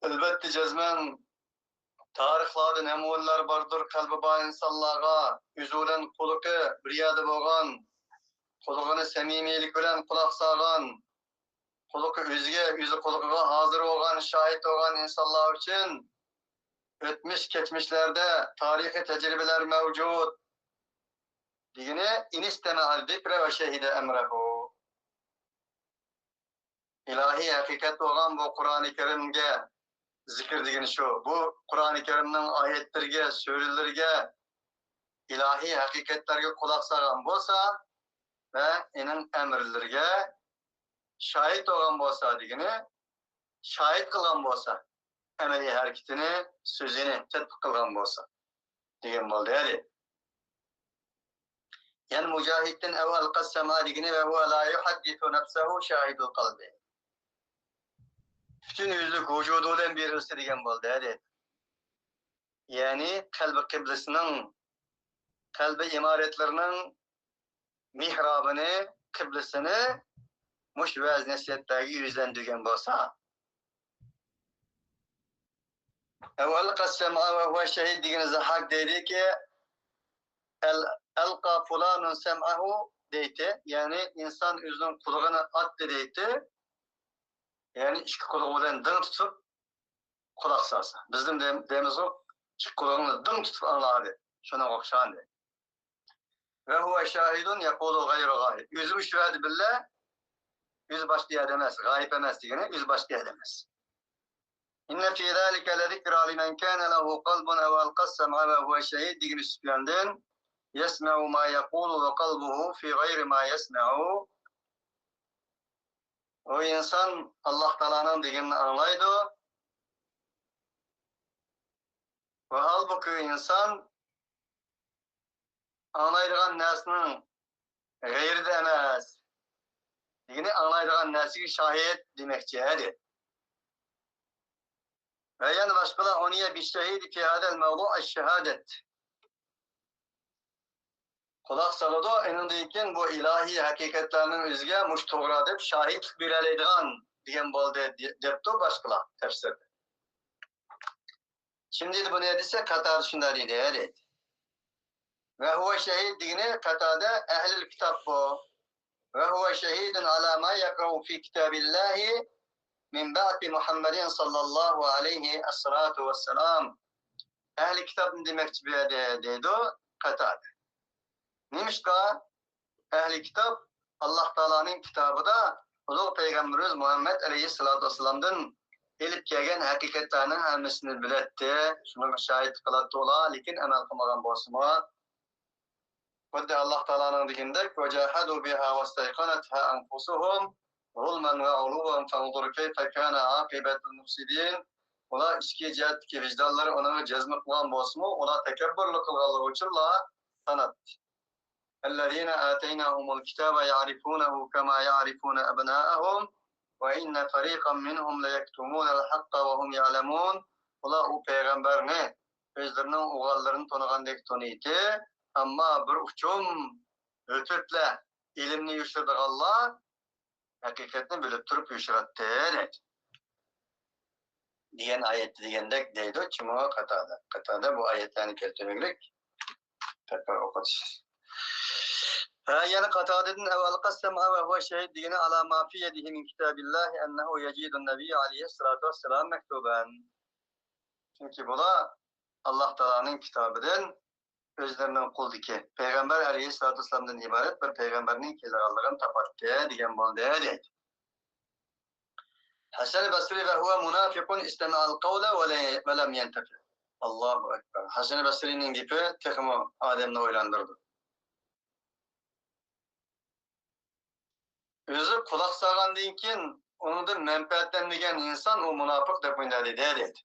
ئەلۋەتتە، جەزمەن تارىخلاردا نەمۇنىلەر باردۇر، قەلبى بار ئىنسانلارغا ئۆزى بىلەن قۇلىقى بىر يەردە بولغان، قۇلىقىنى سەمىمىيلىك بىلەن قۇلاق سالغان، قۇلىقى ئۆزىگە، ئۆزى قۇلىقىغا ھازىر بولغان، شاھىت بولغان ئىنسانلار ئۈچۈن ئۆتمۈش، كەچمىشلەردە تارىخىي تەجرىبىلەر مەۋجۇت دېگىنى، «إن استمع الذكر وشهد أمره». ئىلاھىي ھەقىقەت بولغان بۇ قۇرئانى كەرىمگە، زىكىر دېگىنى شۇ، بۇ قۇرئانى كەرىمنىڭ ئايەتلىرىگە، سۈرىلىرىگە، ئىلاھىي ھەقىقەتلەرگە قۇلاق سالغان بولسا ۋە ئېنىڭ ئەمىرلىرىگە شاھىت بولغان بولسا دېگىنى، شاھىت قىلغان بولسا، ئەمەلىي ھەرىكىتىنى، سۆزىنى تەتبىق قىلغان بولسا دېگەن بولدى ھەدە. يەنە مۇجاھىدتىن «أو ألقى السمع» دېگىنى «وهو لا يحدث نفسه شاهد القلب». پۈتۈن يۈزلۈك ۋۇجۇدى بىلەن بېرىلسە دېگەن بولدى ھەدە. يەنى قەلبى قىبلىسىنىڭ، قەلبى ئىمارەتلىرىنىڭ مېھرابىنى، قىبلىسىنى مۇشۇ ۋەز-نەسىھەتلەرگە يۈزلەندۈرگەن بولسا. «أو ألقى السمع وهو شهيد» دېگىنى زاھاك دەيدىكى، «أل-، ألقى فلان سمعه» دەيتتى. يەنى ئىنسان ئۆزىنىڭ قۇلىقىنى ئاتتى دەيتتى. يەنى ئىككى قۇلىقى بىلەن دىڭ تۇتۇپ، قۇلاق سالسا. بىزدىن دەم-، دەيمىزغۇ، ئىككى قۇلىقىڭنى دىڭ تۇتۇپ ئاڭلا دەپ. شۇنىڭغا ئوخشىغان دەپ. «وهو شاهد يقول غير غائب». ئۆزى مۇشۇ يەردە بىللە، ئۆزى باشقا يەردە ئەمەس، غايىب ئەمەس دېگىنى، ئۆزى باشقا يەردە ئەمەس. «إن في ذلك لذكرى لمن كان له قلب أو ألقى السمع وهو شهيد» دېگىنى سۈفياندىن، «يسمع ما يقول وقلبه في غير ما يسمع». ئۇ ئىنسان ئاللاھ تائالانىڭ دېگىنىنى ئاڭلايدۇ. ۋە ھالبۇكى، ئىنسان ئاڭلايدىغان نەرسىنىڭ غەيرىدە ئەمەس. دېگىنى ئاڭلايدىغان نەرسىگە شاھىت دېمەكچى، ھە، دەيدۇ. ۋە يەنە باشقىلار، عني بالشهيد في هذا الموضوع الشهادة. قۇلاق سالىدۇ، ئېنىڭدىن كېيىن بۇ ئىلاھىي ھەقىقەتلەرنىڭ ئۆزىگە مۇشۇ توغرا دەپ شاھىتلىق بېرەلەيدىغان دېگەن بولدى، دە-، دەپتۇ باشقىلار تەپسىردە. كىم دېدى بۇنى دېسە، قاتادە شۇنداق دېدى، دەيدۇ. وهو شهيد دېگىنى قاتادە ئەھلىل كىتاب بۇ. وهو شهيد على ما يقع في كتاب الله من بعث محمد صلى الله عليه الصلاة والسلام. ئەھلى كىتابنى دېمەكچى بۇ يەردە دەيدۇ قاتادە. نېمىشقا؟ ئەھلى كىتاب ئاللاھ تائالانىڭ كىتابىدا ئۇلۇغ پەيغەمبىرىمىز مۇھەممەد ئەلەيھىسسالاتۇ ۋەسسالامدىن ئېلىپ كەلگەن ھەقىقەتلەرنىڭ ھەممىسىنى بىلەتتى، شۇنىڭغا شاھىتلىق قىلاتتى ئۇلار، لېكىن ئەمەل قىلمىغان بولسىمۇ. خۇددى ئاللاھ تائالانىڭ دېگىنىدەك، وجاهدوا بها واستيقنتها أنفسهم ظلما وعلوا فانظر كيف كان عاقبة المفسدين. ئۇلار ئىچكى جەھەتتىكى ۋىجدانلىرى ئۇنىڭغا جەزم قىلغان بولسىمۇ، ئۇلار تەكەببۇرلۇق قىلغانلىقى ئۈچۈنلا ساناتتى. الذين آتيناهم الكتاب يعرفونه كما يعرفون أبناءهم وإن فريقا منهم ليكتمون الحق وهم يعلمون. ئۇلار ئۇ پەيغەمبەرنى ئۆزلىرىنىڭ ئوغۇللىرىنى تونۇغاندەك تونۇيتتى، ئەمما بىر ئۇچۇم ھۆپۈپلەر، ئىلىمنى يوشۇرىدىغانلار ھەقىقەتنى بىلىپ تۇرۇپ يوشۇراتتى، دەيدۇ. دېگەن ئايەتتە دېگەندەك دەيدۇ، كىمۇ؟ قاتادە. قاتادە بۇ ئايەتلەرنى كەلتۈرمەكلىك تەكرار ئوقۇتۇش. ھە، يەنە قاتادىدىن، أو ألقى السمع وهو شهيد دېگىنى على ما في يده من كتاب الله أنه يجد النبي عليه الصلاة والسلام مكتوبا. چۈنكى بۇلار ئاللاھ تائالانىڭ كىتابىدىن ئۆزلىرىنىڭ قولىدىكى پەيغەمبەر ئەلەيھىسسالاتۇ ۋەسسالامدىن ئىبارەت بىر پەيغەمبەرنىڭ كېلىدىغانلىقىنى تاپاتتى دېگەن بولدى، دەيدۇ. ھەسەن بەسرى، وهو منافق استمع القول ولم ينتفع. ئاللاھۇ ئەكبەر. ھەسەن بەسرىنىڭ گېپى تېخىمۇ ئادەمنى ئويلاندۇرىدۇ. ئۆزى قۇلاق سالغاندىن كېيىن ئۇنىڭدىن مەنپەئەتلەنمىگەن ئىنسان ئۇ مۇناپىق دەپ ئويلايدۇ، دەيدۇ.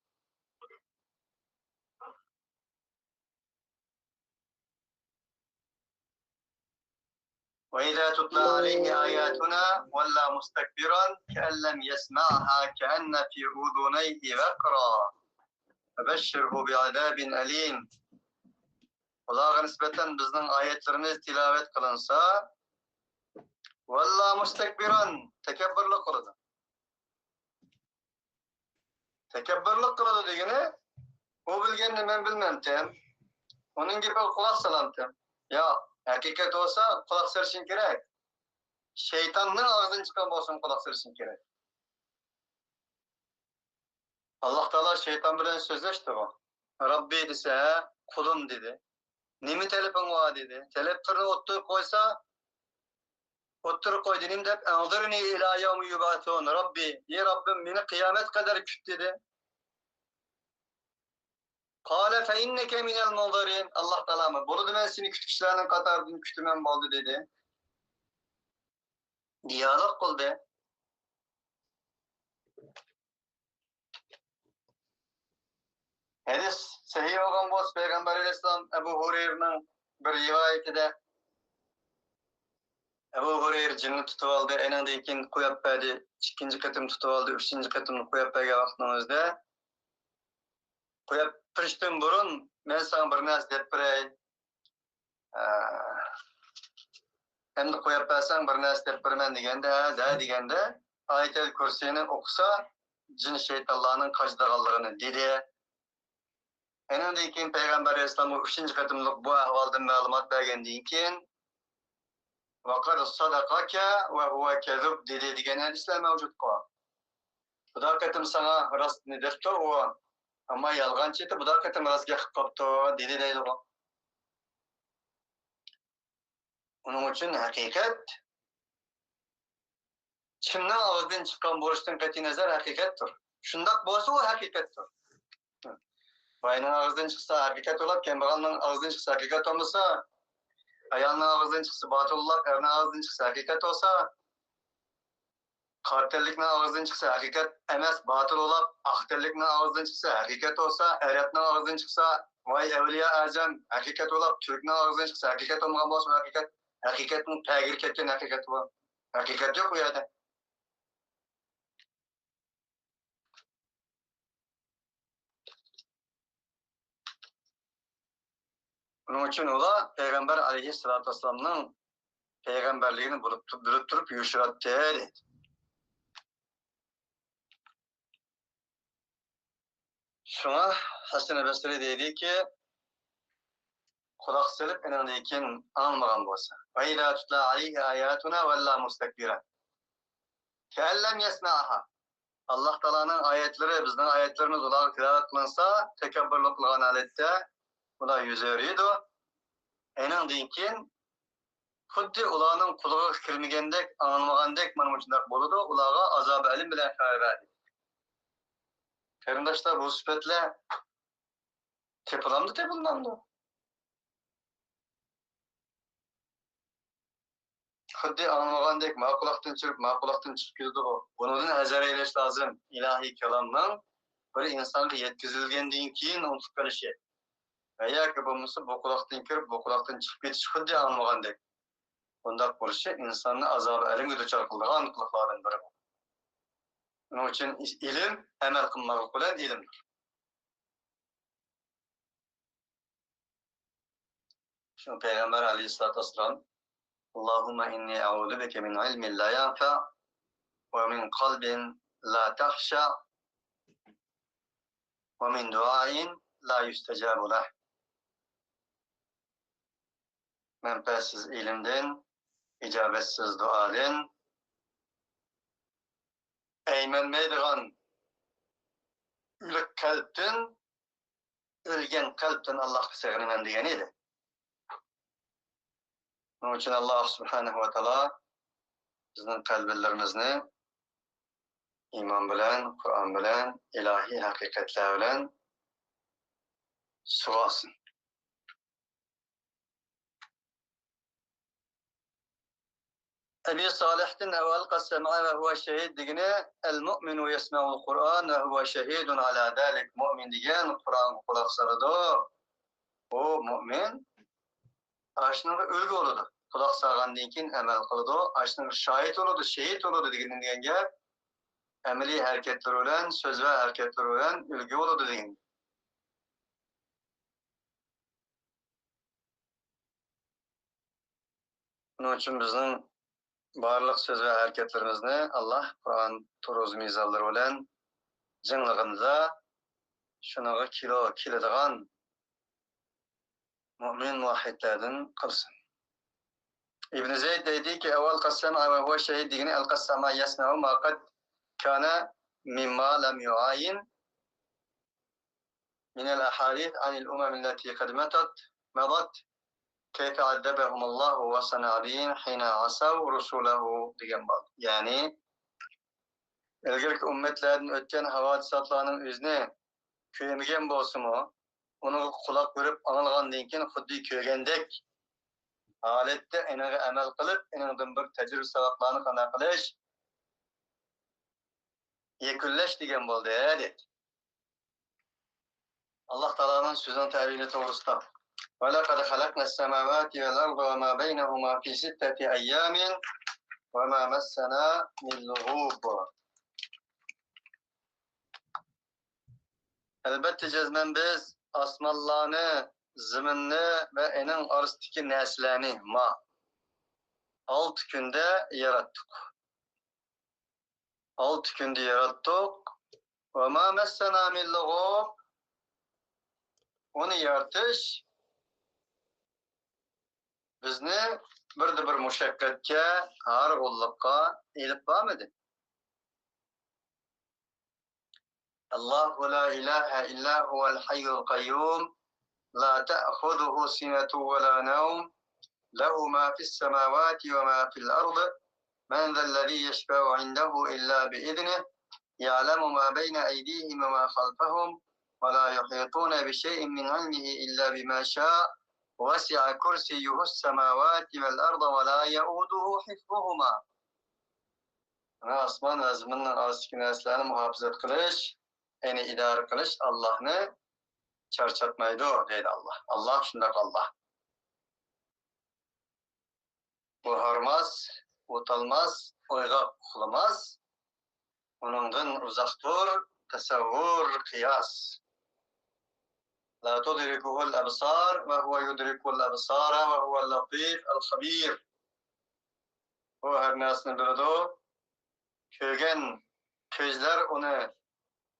وإذا تتلى عليه آياتنا ولى مستكبرا كأن لم يسمعها كأن في أذنيه وقرا فبشره بعذاب أليم. ئۇلارغا نىسبەتەن بىزنىڭ ئايەتلىرىمىز تىلاۋەت قىلىنسا، ۋەللا مۇستەكبىران، تەكەببۇرلۇق قىلىدۇ. تەكەببۇرلۇق قىلىدۇ دېگىنى، ئۇ بىلگەننى مەن بىلمەمتىم، ئۇنىڭ گېپىگە قۇلاق سالامتىم. ياق، ھەقىقەت بولسا قۇلاق سېلىشىڭ كېرەك. شەيتاننىڭ ئاغزىدىن چىققان بولسىمۇ قۇلاق سېلىشىڭ كېرەك. ئاللاھ تائالا شەيتان بىلەن سۆزلەشتىغۇ. رەببى دېسە، قۇلۇم دېدى. نېمە تەلىپىڭ بار دېدى. تەلەپلىرىنى ئوتتۇرىغا قويسا، ئوتتۇرىغا قويدى نېمە دەپ، ئەنزىرنى ئىلا يەۋمى يۇبئەسۇن. رەببى، ئى رەببىم، مېنى قىيامەت قەدەر كۈت دېدى. قال فإنك من المنظرين. ئاللاھ تائالا، بولىدۇ، مەن سېنى كۈتكۈچىلەرنىڭ قاتارىدىن كۈتىمەن بولدى دېدى. دىيالوگ قىلدى. ھەدىس سەھىھ بولغان بولسا، پەيغەمبەر ئەلەيھىسسالام ئەبۇ ھۇرەيرىنىڭ بىر رىۋايىتىدە، ئەبۇ ھۇرەيرە جىننى تۇتۇۋالدى، ئېنىڭدىن كېيىن قويۇپ بەردى، ئىككىنچى قېتىم تۇتۇۋالدى، ئۈچىنچى قېتىمدا قويۇپ بەرگەن ۋاقتىنىڭ ئۆزىدە، قويۇپ بېرىشتىن بۇرۇن مەن ساڭا بىر نەرسە دەپ بېرەي. ئە، ئەمدى قويۇپ بەرسەڭ بىر نەرسە دەپ بېرىمەن دېگەندە، ھە، دە دېگەندە، ئايەتۇل كۇرسىينى ئوقۇسا، جىن شەيتانلارنىڭ قاچىدىغانلىقىنى دېدى. ئېنىڭدىن كېيىن پەيغەمبەر ئەلەيھىسسالامغا ئۈچىنچى قېتىملىق بۇ ئەھۋالدىن مەلۇمات بەرگەندىن كېيىن، ۋەقەد سەدەقەكە ۋە ھۇۋە كەزۇب دېدى دېگەن ھەدىسلەر مەۋجۇتقۇ. بۇدا قېتىم ساڭا راستنى دەپتۇ ئۇ، ئەمما يالغانچى ئېيتىپ، بۇدا قېتىم راست گەپ قىلىپ قاپتۇ دېدى دەيدىغۇ. ئۇنىڭ ئۈچۈن ھەقىقەت كىمنىڭ ئاغزىدىن چىققان بولۇشىدىن قەتئىينەزەر ھەقىقەتتۇر. شۇنداق بولسا ئۇ ھەقىقەتتۇر. باينىڭ ئاغزىدىن چىقسا ھەقىقەت بولۇپ، كەمبەغەلنىڭ ئاغزىدىن چىقسا ھەقىقەت بولمىسا، ئايالنىڭ ئاغزىدىن چىقسا باتىل بولۇپ، ئەرنىڭ ئاغزىدىن چىقسا ھەقىقەت بولسا، قارا تەنلىكنىڭ ئاغزىدىن چىقسا ھەقىقەت ئەمەس، باتىل بولاپ، ئاق تەنلىكنىڭ ئاغزىدىن چىقسا ھەقىقەت بولسا، ئەرەبنىڭ ئاغزىدىن چىقسا، ۋاي ئەۋلىيا ئەزەم، ھەقىقەت بولاپ، تۈركنىڭ ئاغزىدىن چىقسا ھەقىقەت بولمىغان بولسا، ھەقىقەت، ھەقىقەتنىڭ تەگىرى كەتكەن ھەقىقەت بۇ. ھەقىقەت يوق بۇ يەردە. شۇنىڭ ئۈچۈن ئۇلار پەيغەمبەر ئەلەيھىسسالاتۇ ۋەسسالامنىڭ پەيغەمبەرلىكىنى بىلىپ، بىلىپ تۇرۇپ يوشۇراتتى، دەيدۇ. شۇڭا ھەسەن بەسرى دەيدىكى، قۇلاق سېلىپ ئېنىڭدىن كېيىن ئاڭلىمىغان بولسا. وَإِذَا تُتْلَى عَلَيْهِ آيَاتُنَا وَلَّى مُسْتَكْبِرًا كَأَنْ لَمْ يَسْمَعْهَا. ئاللاھ تائالانىڭ ئايەتلىرى، بىزنىڭ ئايەتلىرىمىز ئۇلارغا تىلاۋەت قىلىنسا، تەكەببۇرلۇق قىلغان ھالەتتە ئۇلار يۈز ئۆرۈيدۇ. ئېنىڭدىن كېيىن خۇددى ئۇلارنىڭ قۇلىقىغا كىرمىگەندەك، ئاڭلىمىغاندەك، مانا مۇشۇنداق بولىدۇ، ئۇلارغا ئازابى ئەلىم بىلەن خەۋەر بەردى. قېرىنداشلار، بۇ سۈپەتلەر تېپىلامدۇ، تېپىلمامدۇ؟ خۇددى ئاڭلىمىغاندەك، ما قۇلاقتىن چىقىپ، ما قۇلاقتىن چىقىپ كېتىدىغۇ. بۇنىڭدىن ھەزەر ئەيلەش لازىم. ئىلاھىي كالامنىڭ بىر ئىنسانغا يەتكۈزۈلگەندىن كېيىن ئۇنتۇلۇپ قېلىشى ۋە ياكى بولمىسا بۇ قۇلاقتىن كىرىپ، بۇ قۇلاقتىن چىقىپ كېتىشى خۇددى ئاڭلىمىغاندەك. بۇنداق بولۇشى ئىنساننى ئازابى ئەلەمگە دۇچار قىلىدىغان قىلىقلاردىن بىرى بۇ. شۇنىڭ ئۈچۈن ئىلىم ئەمەل قىلماقلىق بىلەن ئىلىمدۇر. شۇڭا پەيغەمبەر ئەلەيھىسسالاتۇ ۋەسسالام، اللهم إني أعوذ بك من علم لا ينفع ومن قلب لا تخشع ومن دعاء لا يستجاب له. مەنپەئەتسىز ئىلىمدىن، ئىجابەتسىز دۇئادىن، ئەيمەنمەيدىغان ئۆلۈك قەلبتىن، ئۆلگەن قەلبتىن ئاللاھقا سېغىنىمەن دېگەن ئىدى. شۇنىڭ ئۈچۈن ئاللاھ سۇبھانەھۇ ۋە تائالا بىزنىڭ قەلبلىرىمىزنى ئىمان بىلەن، قۇرئان بىلەن، ئىلاھىي ھەقىقەتلەر بىلەن سۇۋارسۇن. ئەبى سالىھتىن «أو ألقى السمع وهو شهيد» دېگىنى، «المؤمن يسمع القرآن وهو شهيد على ذلك». مۆمىن دېگەن قۇرئانغا قۇلاق سالىدۇ. ئۇ مۆمىن ئاشۇنىڭغا ئۈلگە بولىدۇ. قۇلاق سالغاندىن كېيىن ئەمەل قىلىدۇ. ئاشۇنىڭغا شاھىت بولىدۇ، شېھىت بولىدۇ دېگىنى دېگەن گەپ، ئەمەلىي ھەرىكەتلىرى بىلەن، سۆز ۋە ھەرىكەتلىرى بىلەن ئۈلگە بولىدۇ دېگەن. شۇنىڭ ئۈچۈن بىزنىڭ بارلىق سۆز ۋە ھەرىكەتلىرىمىزنى ئاللاھ قۇرئان تۇرۇز مىزانلىرى بىلەن جىڭلىغىنىدا شۇنىڭغا كىلو كېلىدىغان مۆمىن مۇۋەھھىدلەردىن قىلسۇن. ئىبن زەيد دەيدىكى، «أو ألقى السمع وهو شهيد» دېگىنى «ألقى السمع يسمع ما قد كان مما لم يعاين من الأحاديث عن الأمم التي قد مضت، مضت، كيف عذبهم الله وصنع بهم حين عصوا رسله» دېگەن بولدى. يەنى ئىلگىرىكى ئۈممەتلەردىن ئۆتكەن ھاۋادىساتلارنىڭ ئۆزىنى كۆرمىگەن بولسىمۇ، ئۇنىڭغا قۇلاق بېرىپ ئاڭلىغاندىن كېيىن خۇددى كۆرگەندەك ھالەتتە ئېنىڭغا ئەمەل قىلىپ، ئېنىڭدىن بىر تەجرىبە ساۋاقلارنى قانداق قىلىش؟ يەكۈنلەش دېگەن بولدى، دەيدۇ. ئاللاھ تائالانىڭ سۆزىنىڭ تەبىرى توغرىسىدا، «ولقد خلقنا السماوات والأرض وما بينهما في ستة أيام وما مسنا من لغوب». ئەلۋەتتە، جەزمەن بىز ئاسمانلارنى، زېمىننى ۋە ئېنىڭ ئارىسىدىكى نەرسىلەرنى، ما، ئالتە كۈندە ياراتتۇق. ئالتە كۈندە ياراتتۇق. وما مسنا من لغوب. ئۇنى يارىتىش بىزنى بىردە بىر مۇشەققەتكە، ھارغۇنلۇققا ئېلىپ بارمىدى. الله لا إله إلا هو الحي القيوم لا تأخذه سنة ولا نوم له ما في السماوات وما في الأرض من ذا الذي يشفع عنده إلا بإذنه يعلم ما بين أيديهم وما خلفهم ولا يحيطون بشيء من علمه إلا بما شاء وسع كرسيه السماوات والأرض ولا يؤوده حفظهما. ئاسمان ۋە زېمىننىڭ ئارىسىدىكى نەرسىلەرنى مۇھاپىزەت قىلىش، يەنى ئىدارە قىلىش ئاللاھنى چارچاتمايدۇ، دەيدۇ ئاللاھ. ئاللاھ شۇنداق ئاللاھ. ئۇ ھارماس، ئۇتالماس، ئويغاق ئۇخلىماس. ئۇنىڭدىن ئۇزاقتۇر تەسەۋۋۇر، قىياس. لا تدركه الأبصار وهو يدرك الأبصار وهو اللطيف الخبير. ئۇ ھەر نەرسىنى بىلىدۇ. كۆرگەن كۆزلەر ئۇنى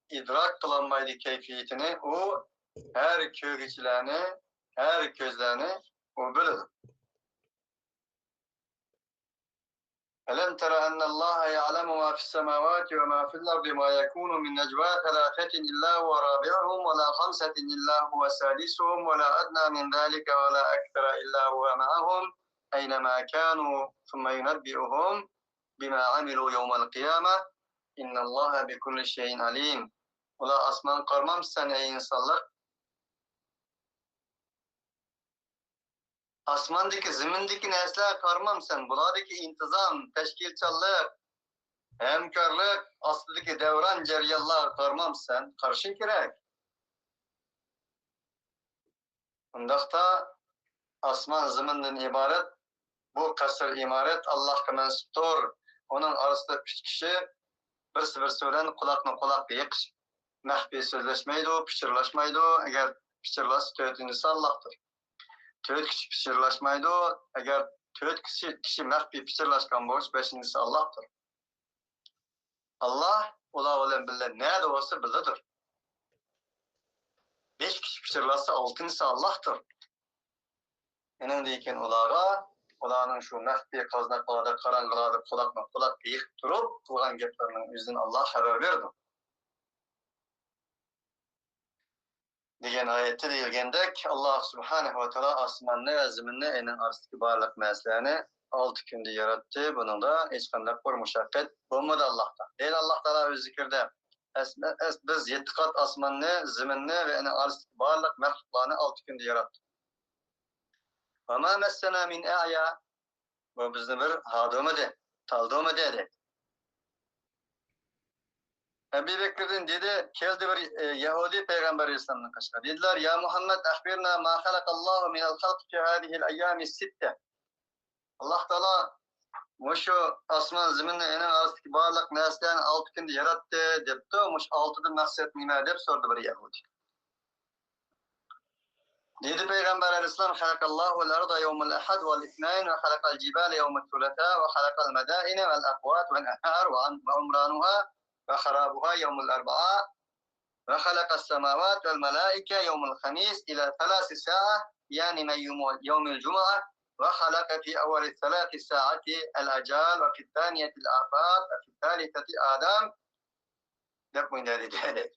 ئىدراك قىلالمايدۇ كەيپىيىتىنى. ئۇ ھەر كۆرگۈچىلەرنى، ھەر كۆزلەرنى ئۇ بىلىدۇ. ألم تر أن الله يعلم ما في السماوات وما في الأرض ما يكون من نجوى ثلاثة إلا هو رابعهم ولا خمسة إلا هو سادسهم ولا أدنى من ذلك ولا أكثر إلا هو معهم أينما كانوا ثم ينبئهم بما عملوا يوم القيامة إن الله بكل شيء عليم. ئۇلار ئاسمانغا قارىمامسەن، ئەي ئىنسانلار؟ ئاسماندىكى، زېمىندىكى نەرسىلەرگە قارىمامسەن؟ بۇلاردىكى ئىنتىزام، تەشكىلچانلىق، ھەمكارلىق ئاستىدىكى دەۋران، جەريانلارغا قارىمامسەن؟ قارىشىڭ كېرەك. ئۇنداقتا ئاسمان زېمىندىن ئىبارەت بۇ قەسىر ئىمارەت ئاللاھقا مەنسۇپتۇر. ئۇنىڭ ئارىسىدا ئۈچ كىشى بىرسى-بىرسى بىلەن قۇلاقنى قۇلاققا يېقىشىپ، مەخپىي سۆزلەشمەيدۇ، پىچىرلاشمايدۇ. ئەگەر پىچىرلاشسا، تۆتىنچىسى ئاللاھتۇر. تۆت كىشى پىچىرلاشمايدۇ. ئەگەر تۆت كىشى، كىشى مەخپىي پىچىرلاشقان بولسا، بەشىنچىسى ئاللاھتۇر. ئاللاھ ئۇلار بىلەن بىللە نەدە بولسا بىللىدۇر. بەش كىشى پىچىرلاشسا، ئالتىنچىسى ئاللاھتۇر. ئۇنىڭدىن كېيىن ئۇلارغا، ئۇلارنىڭ شۇ مەخپىي قازناقلاردا، قاراڭغۇلاردا قۇلاقمۇ قۇلاق يېقىپ تۇرۇپ قىلغان گەپلىرىنىڭ ئۆزىدىن ئاللاھ خەۋەر بېرىدۇ. دېگەن ئايەتتە دېيىلگەندەك، ئاللاھ سۇبھانەھۇ ۋە تائالا ئاسماننى ۋە زېمىننى، ئۇنىڭ ئارىسىدىكى بارلىق نەرسىلەرنى ئالتە كۈندە ياراتتى. بۇنىڭدا ھېچقانداق بىر مۇشەققەت بولمىدى ئاللاھتا. دەيدۇ ئاللاھ تائالا ئۆز زىكرىدە، ئەس-، ئەس-، بىز يەتتە قات ئاسماننى، زېمىننى ۋە ئۇنىڭ ئارىسىدىكى بارلىق مەخلۇقلارنى ئالتە كۈندە ياراتتۇق. وما مسنا من لغوب. بۇ بىزنى بىر ھاردۇرمىدى، تالدۇرمىدى، دەيدۇ. ئەبۇ بەكرىدىن دېدى، كەلدى بىر، ئە، يەھۇدىي پەيغەمبەر ئەلەيھىسسالامنىڭ قېشىغا. دېدىلەر، يا مۇھەممەد، أخبرنا ما خلق الله من الخلق في هذه الأيام الستة. ئاللاھ تائالا مۇشۇ ئاسمان زېمىننى، ئۇنىڭ ئارىسىدىكى بارلىق نەرسىلەرنى ئالتە كۈندە ياراتتى دەپتۇ. مۇشۇ ئالتىدىن مەقسەت نېمە دەپ سورىدى بىر يەھۇدىي. دېدى پەيغەمبەر ئەلەيھىسسالام، خلق الله الأرض يوم الأحد والاثنين وخلق الجبال يوم الثلاثاء وخلق المدائن والأقوات والأنهار وعم-، وعمرانها وخرابها يوم الأربعاء وخلق السماوات والملائكة يوم الخميس إلى ثلاث ساعة، يعني من يوم، يوم الجمعة، وخلق في أول الثلاث ساعة الأجال وفي الثانية الآفات وفي الثالثة آدم. دەپ مۇنداق دېدى.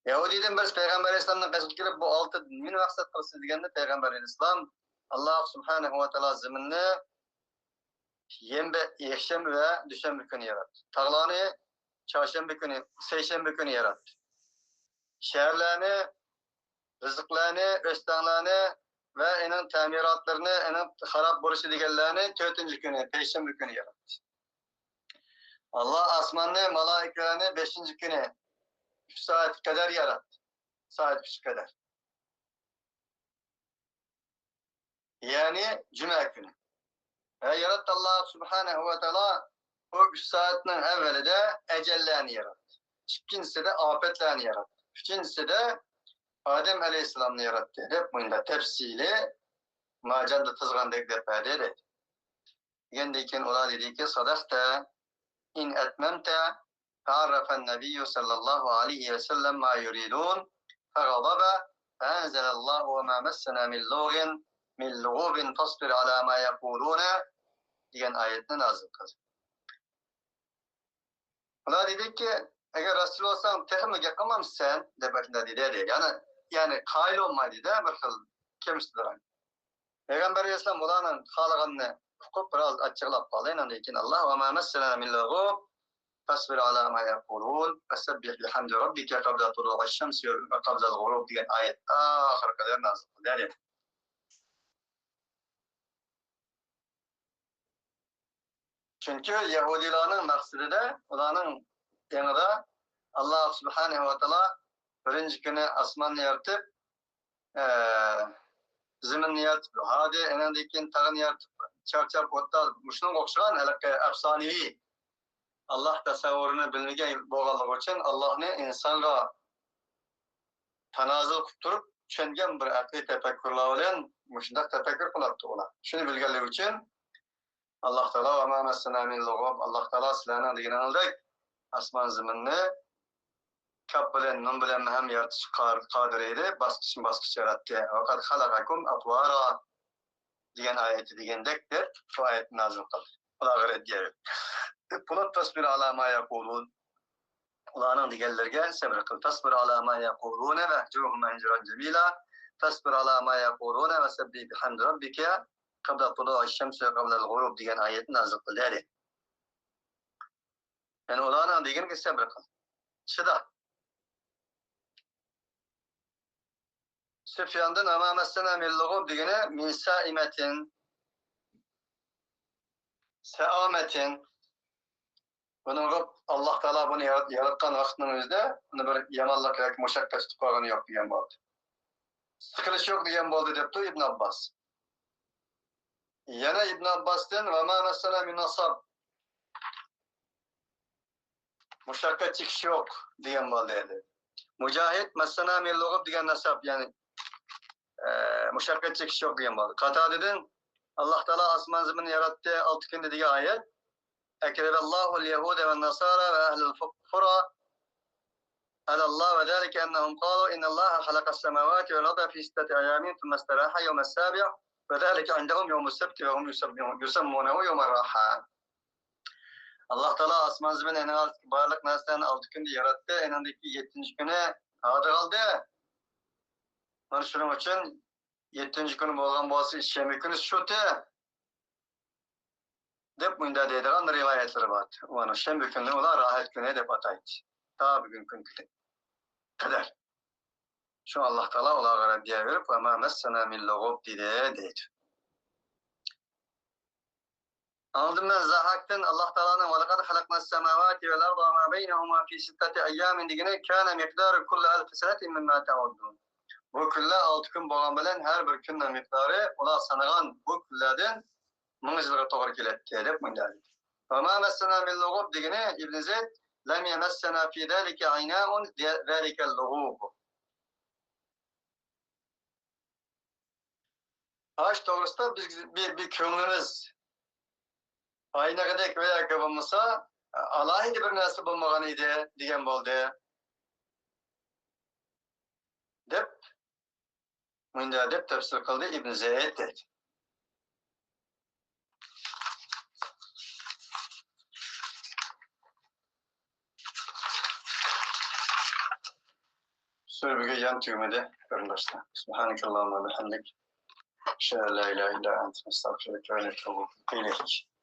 يەھۇدىيدىن بىرسى پەيغەمبەر ئەلەيھىسسالامنىڭ قېشىغا كېلىپ، بۇ ئالتە نېمە مەقسەت قىلىسىز دېگەندە، پەيغەمبەر ئەلەيھىسسالام، ئاللاھ سۇبھانەھۇ ۋە تائالا زېمىننى يەنبە-، يەكشەنبە ۋە دۈشەنبە كۈنى ياراتتى. تاغلارنى چارشەنبە كۈنى، سەيشەنبە كۈنى ياراتتى. شەھەرلەرنى، رىزىقلارنى، ئۆستەڭلارنى ۋە ئېنىڭ تەمىراتلىرىنى، ئېنىڭ خاراب بولۇشى دېگەنلەرنى تۆتىنچى كۈنى، پەيشەنبە كۈنى ياراتتى. ئاللاھ ئاسماننى، مالائىكىلەرنى بەشىنچى كۈنى ئۈچ سائەتكە قەدەر ياراتتى. سائەت ئۈچكە قەدەر. يەنى جۈمە كۈنى. ۋە ياراتتى ئاللاھ سۇبھانەھۇ ۋە تائالا بۇ ئۈچ سائەتنىڭ ئەۋۋىلىدە ئەجەللەرنى ياراتتى. ئىككىنچىسىدە ئاپەتلەرنى ياراتتى. ئۈچىنچىسىدە ئادەم ئەلەيھىسسالامنى ياراتتى، دەپ مۇنداق تەپسىلىي ماجاندا تىزغاندەك دەپ بەردى، دەيدۇ. دېگەندىن كېيىن ئۇلار دېدىكى، صدقت، إن أتممت. فعرف النبي صلى الله عليه وسلم ما يريدون، فغضب، فأنزل الله وما مسنا من لغو، من لغوب فاصبر على ما يقولون دېگەن ئايەتنى نازىل قىلدى. ئۇلار دېدىكى، ئەگەر راستچىل بولساڭ، تېخىمۇ گەپ قىلمامسەن؟ دەپ ئاشۇنداق دېدى، دەيدۇ. يەنى، يەنى قايىل بولماي دېدى، بىر خىل كەمسىتىدىغان. پەيغەمبەر ئەلەيھىسسالام ئۇلارنىڭ خالىغىنىنى ئۇقۇپ، بىر ئاز ئاچچىقلاپ قالدى. ئاندىن كېيىن ئاللاھ، وما مسنا من لغوب فاصبر على ما يقولون وسبح بحمد ربك قبل طلوع الشمس وقبل الغروب دېگەن ئايەت ئاخىرى قەدەر نازىل قىلدى. چۈنكى يەھۇدىيلارنىڭ مەقسىتىدە، ئۇلارنىڭ ئېڭىدا ئاللا سۇبھانەھۇ ۋە تائالا بىرىنچى كۈنى ئاسماننى يارىتىپ، ئە، زېمىننى يارىتىپ، ھادى، ئېنىڭدىن كېيىن تاغنى يارىتىپ، چارچاپ، ئوتتا، مۇشۇنىڭغا ئوخشىغان ھېلىقى ئەپسانىۋى ئاللا تەسەۋۋۇرىنى بىلمىگەن بولغانلىقى ئۈچۈن، ئاللانى ئىنسانغا تانازۇل قىلىپ تۇرۇپ، چۈشەنگەن بىر ئەقلىي تەپەككۇرلار بىلەن مۇشۇنداق تەپەككۇر قىلاتتى ئۇلار. شۇنى بىلگەنلىكى ئۈچۈن، ئاللا تائالا، «وما مسنا من لغوب»، ئاللا تائالا سىلەرنىڭ دېگىنىڭىزدەك ئاسمان زېمىننى كاپ بىلەن، نۇن بىلەن ھەم يارىتىشقا قادىر ئىدى، باسقۇچمۇ باسقۇچ ياراتتى. «وقد خلقكم أطوارا» دېگەن ئايەتتە دېگەندەك دەپ، شۇ ئايەتنى نازىل قىلدى. ئۇلارغا رەددىيە بېرىپ. قل تصبر على ما يقولون. ئۇلارنىڭ دېگەنلىرىگە سەبر قىل. فاصبر على ما يقولون واهجرهم هجرا جميلا. فاصبر على ما يقولون وسبح بحمد ربك قبل طلوع الشمس وقبل الغروب دېگەن ئايەتنى نازىل قىلدى، دەيدۇ. يەنى ئۇلارنىڭ دېگىنىگە سەبر قىل. چىدا. سۈفياندىن «وما مسنا من لغوب» دېگىنى «من سائمة، سآمة». بۇنىڭغا ئاللا تائالا بۇنى يارات-، ياراتقان ۋاقىتنىڭ ئۆزىدە ئۇنى بىر يامانلىق ياكى مۇشەققەت تۇتۇپ قالغىنى يوق دېگەن بولدى. سىقىلىش يوق دېگەن بولدى دەپتۇ ئىبن ئابباس. يەنە ئىبن ئابباستىن «وما مسنا من نصب». مۇشەققەت چېكىش يوق دېگەن بولدى. مۇجاھىد «مسنا من لغوب» دېگەن نەسەب، يەنى، ئە، مۇشەققەت چېكىش يوق دېگەن بولدى. قاتادىدىن «ئاللا تائالا ئاسمان زېمىننى ياراتتى ئالتە كۈندە» دېگەن ئايەت، «أكذب الله اليهود والنصارى وأهل القرى على الله وذلك أنهم قالوا إن الله خلق السماوات والأرض في ستة أيام ثم استراح يوم السابع وذلك عندهم يوم السبت وهم يسمونه يوم الراحة». ئاللا تائالا ئاسمان زېمىن، ئېنىڭ ئاستىدىكى بارلىق نەرسىلەرنى ئالتە كۈندە ياراتتى، ئېنىڭدىكى يەتتىنچى كۈنى ھادىغا ئالدى. مانا شۇنىڭ ئۈچۈن يەتتىنچى كۈنى بولغان بولسا، شەنبە كۈنى شۇتى دەپ مۇنداق دەيدىغان رىۋايەتلىرى بار. مانا شەنبە كۈنىنى ئۇلار راھەت كۈنى دەپ ئاتايتتى. تا بۈگۈنكى كۈنگە قەدەر. شۇ ئاللا تائالا ئۇلارغا رەددىيە بېرىپ، «وما مسنا من لغوب» دېدى، دەيدۇ. ئاندىن مەن زاھاكتىن ئاللا تائالانىڭ «ولقد خلقنا السماوات والأرض وما بينهما في ستة أيام» دېگىنى «كان مقدار كل ألف سنة مما تعدون». بۇ كۈنلەر ئالتە كۈن بولغان بىلەن ھەر بىر كۈننىڭ مىقدارى ئۇلار سانىغان بۇ كۈنلەردىن مىڭ يىلغا توغرا كېلەتتى دەپ مۇنداق دېدى. «وما مسنا من لغوب» دېگىنى ئىبن زەيد «لم يمسنا في ذلك عناء ذلك اللغوب». ئاشۇ توغرىسىدا بىز، بىر، بىر كۆڭلىمىز ئاينىغۇدەك ۋە ياكى بولمىسا ئالاھىدە بىر نەرسە بولمىغان ئىدى دېگەن بولدى، دەپ مۇنداق دەپ تەپسىر قىلدى ئىبن زەيد دەيدۇ. سۈرە بۈگۈن يەنە تۈگىمىدى، قېرىنداشلار. سبحانك اللهم وبحمدك. أشهد أن لا إله إلا أنت، نستغفرك ونتوب إليك.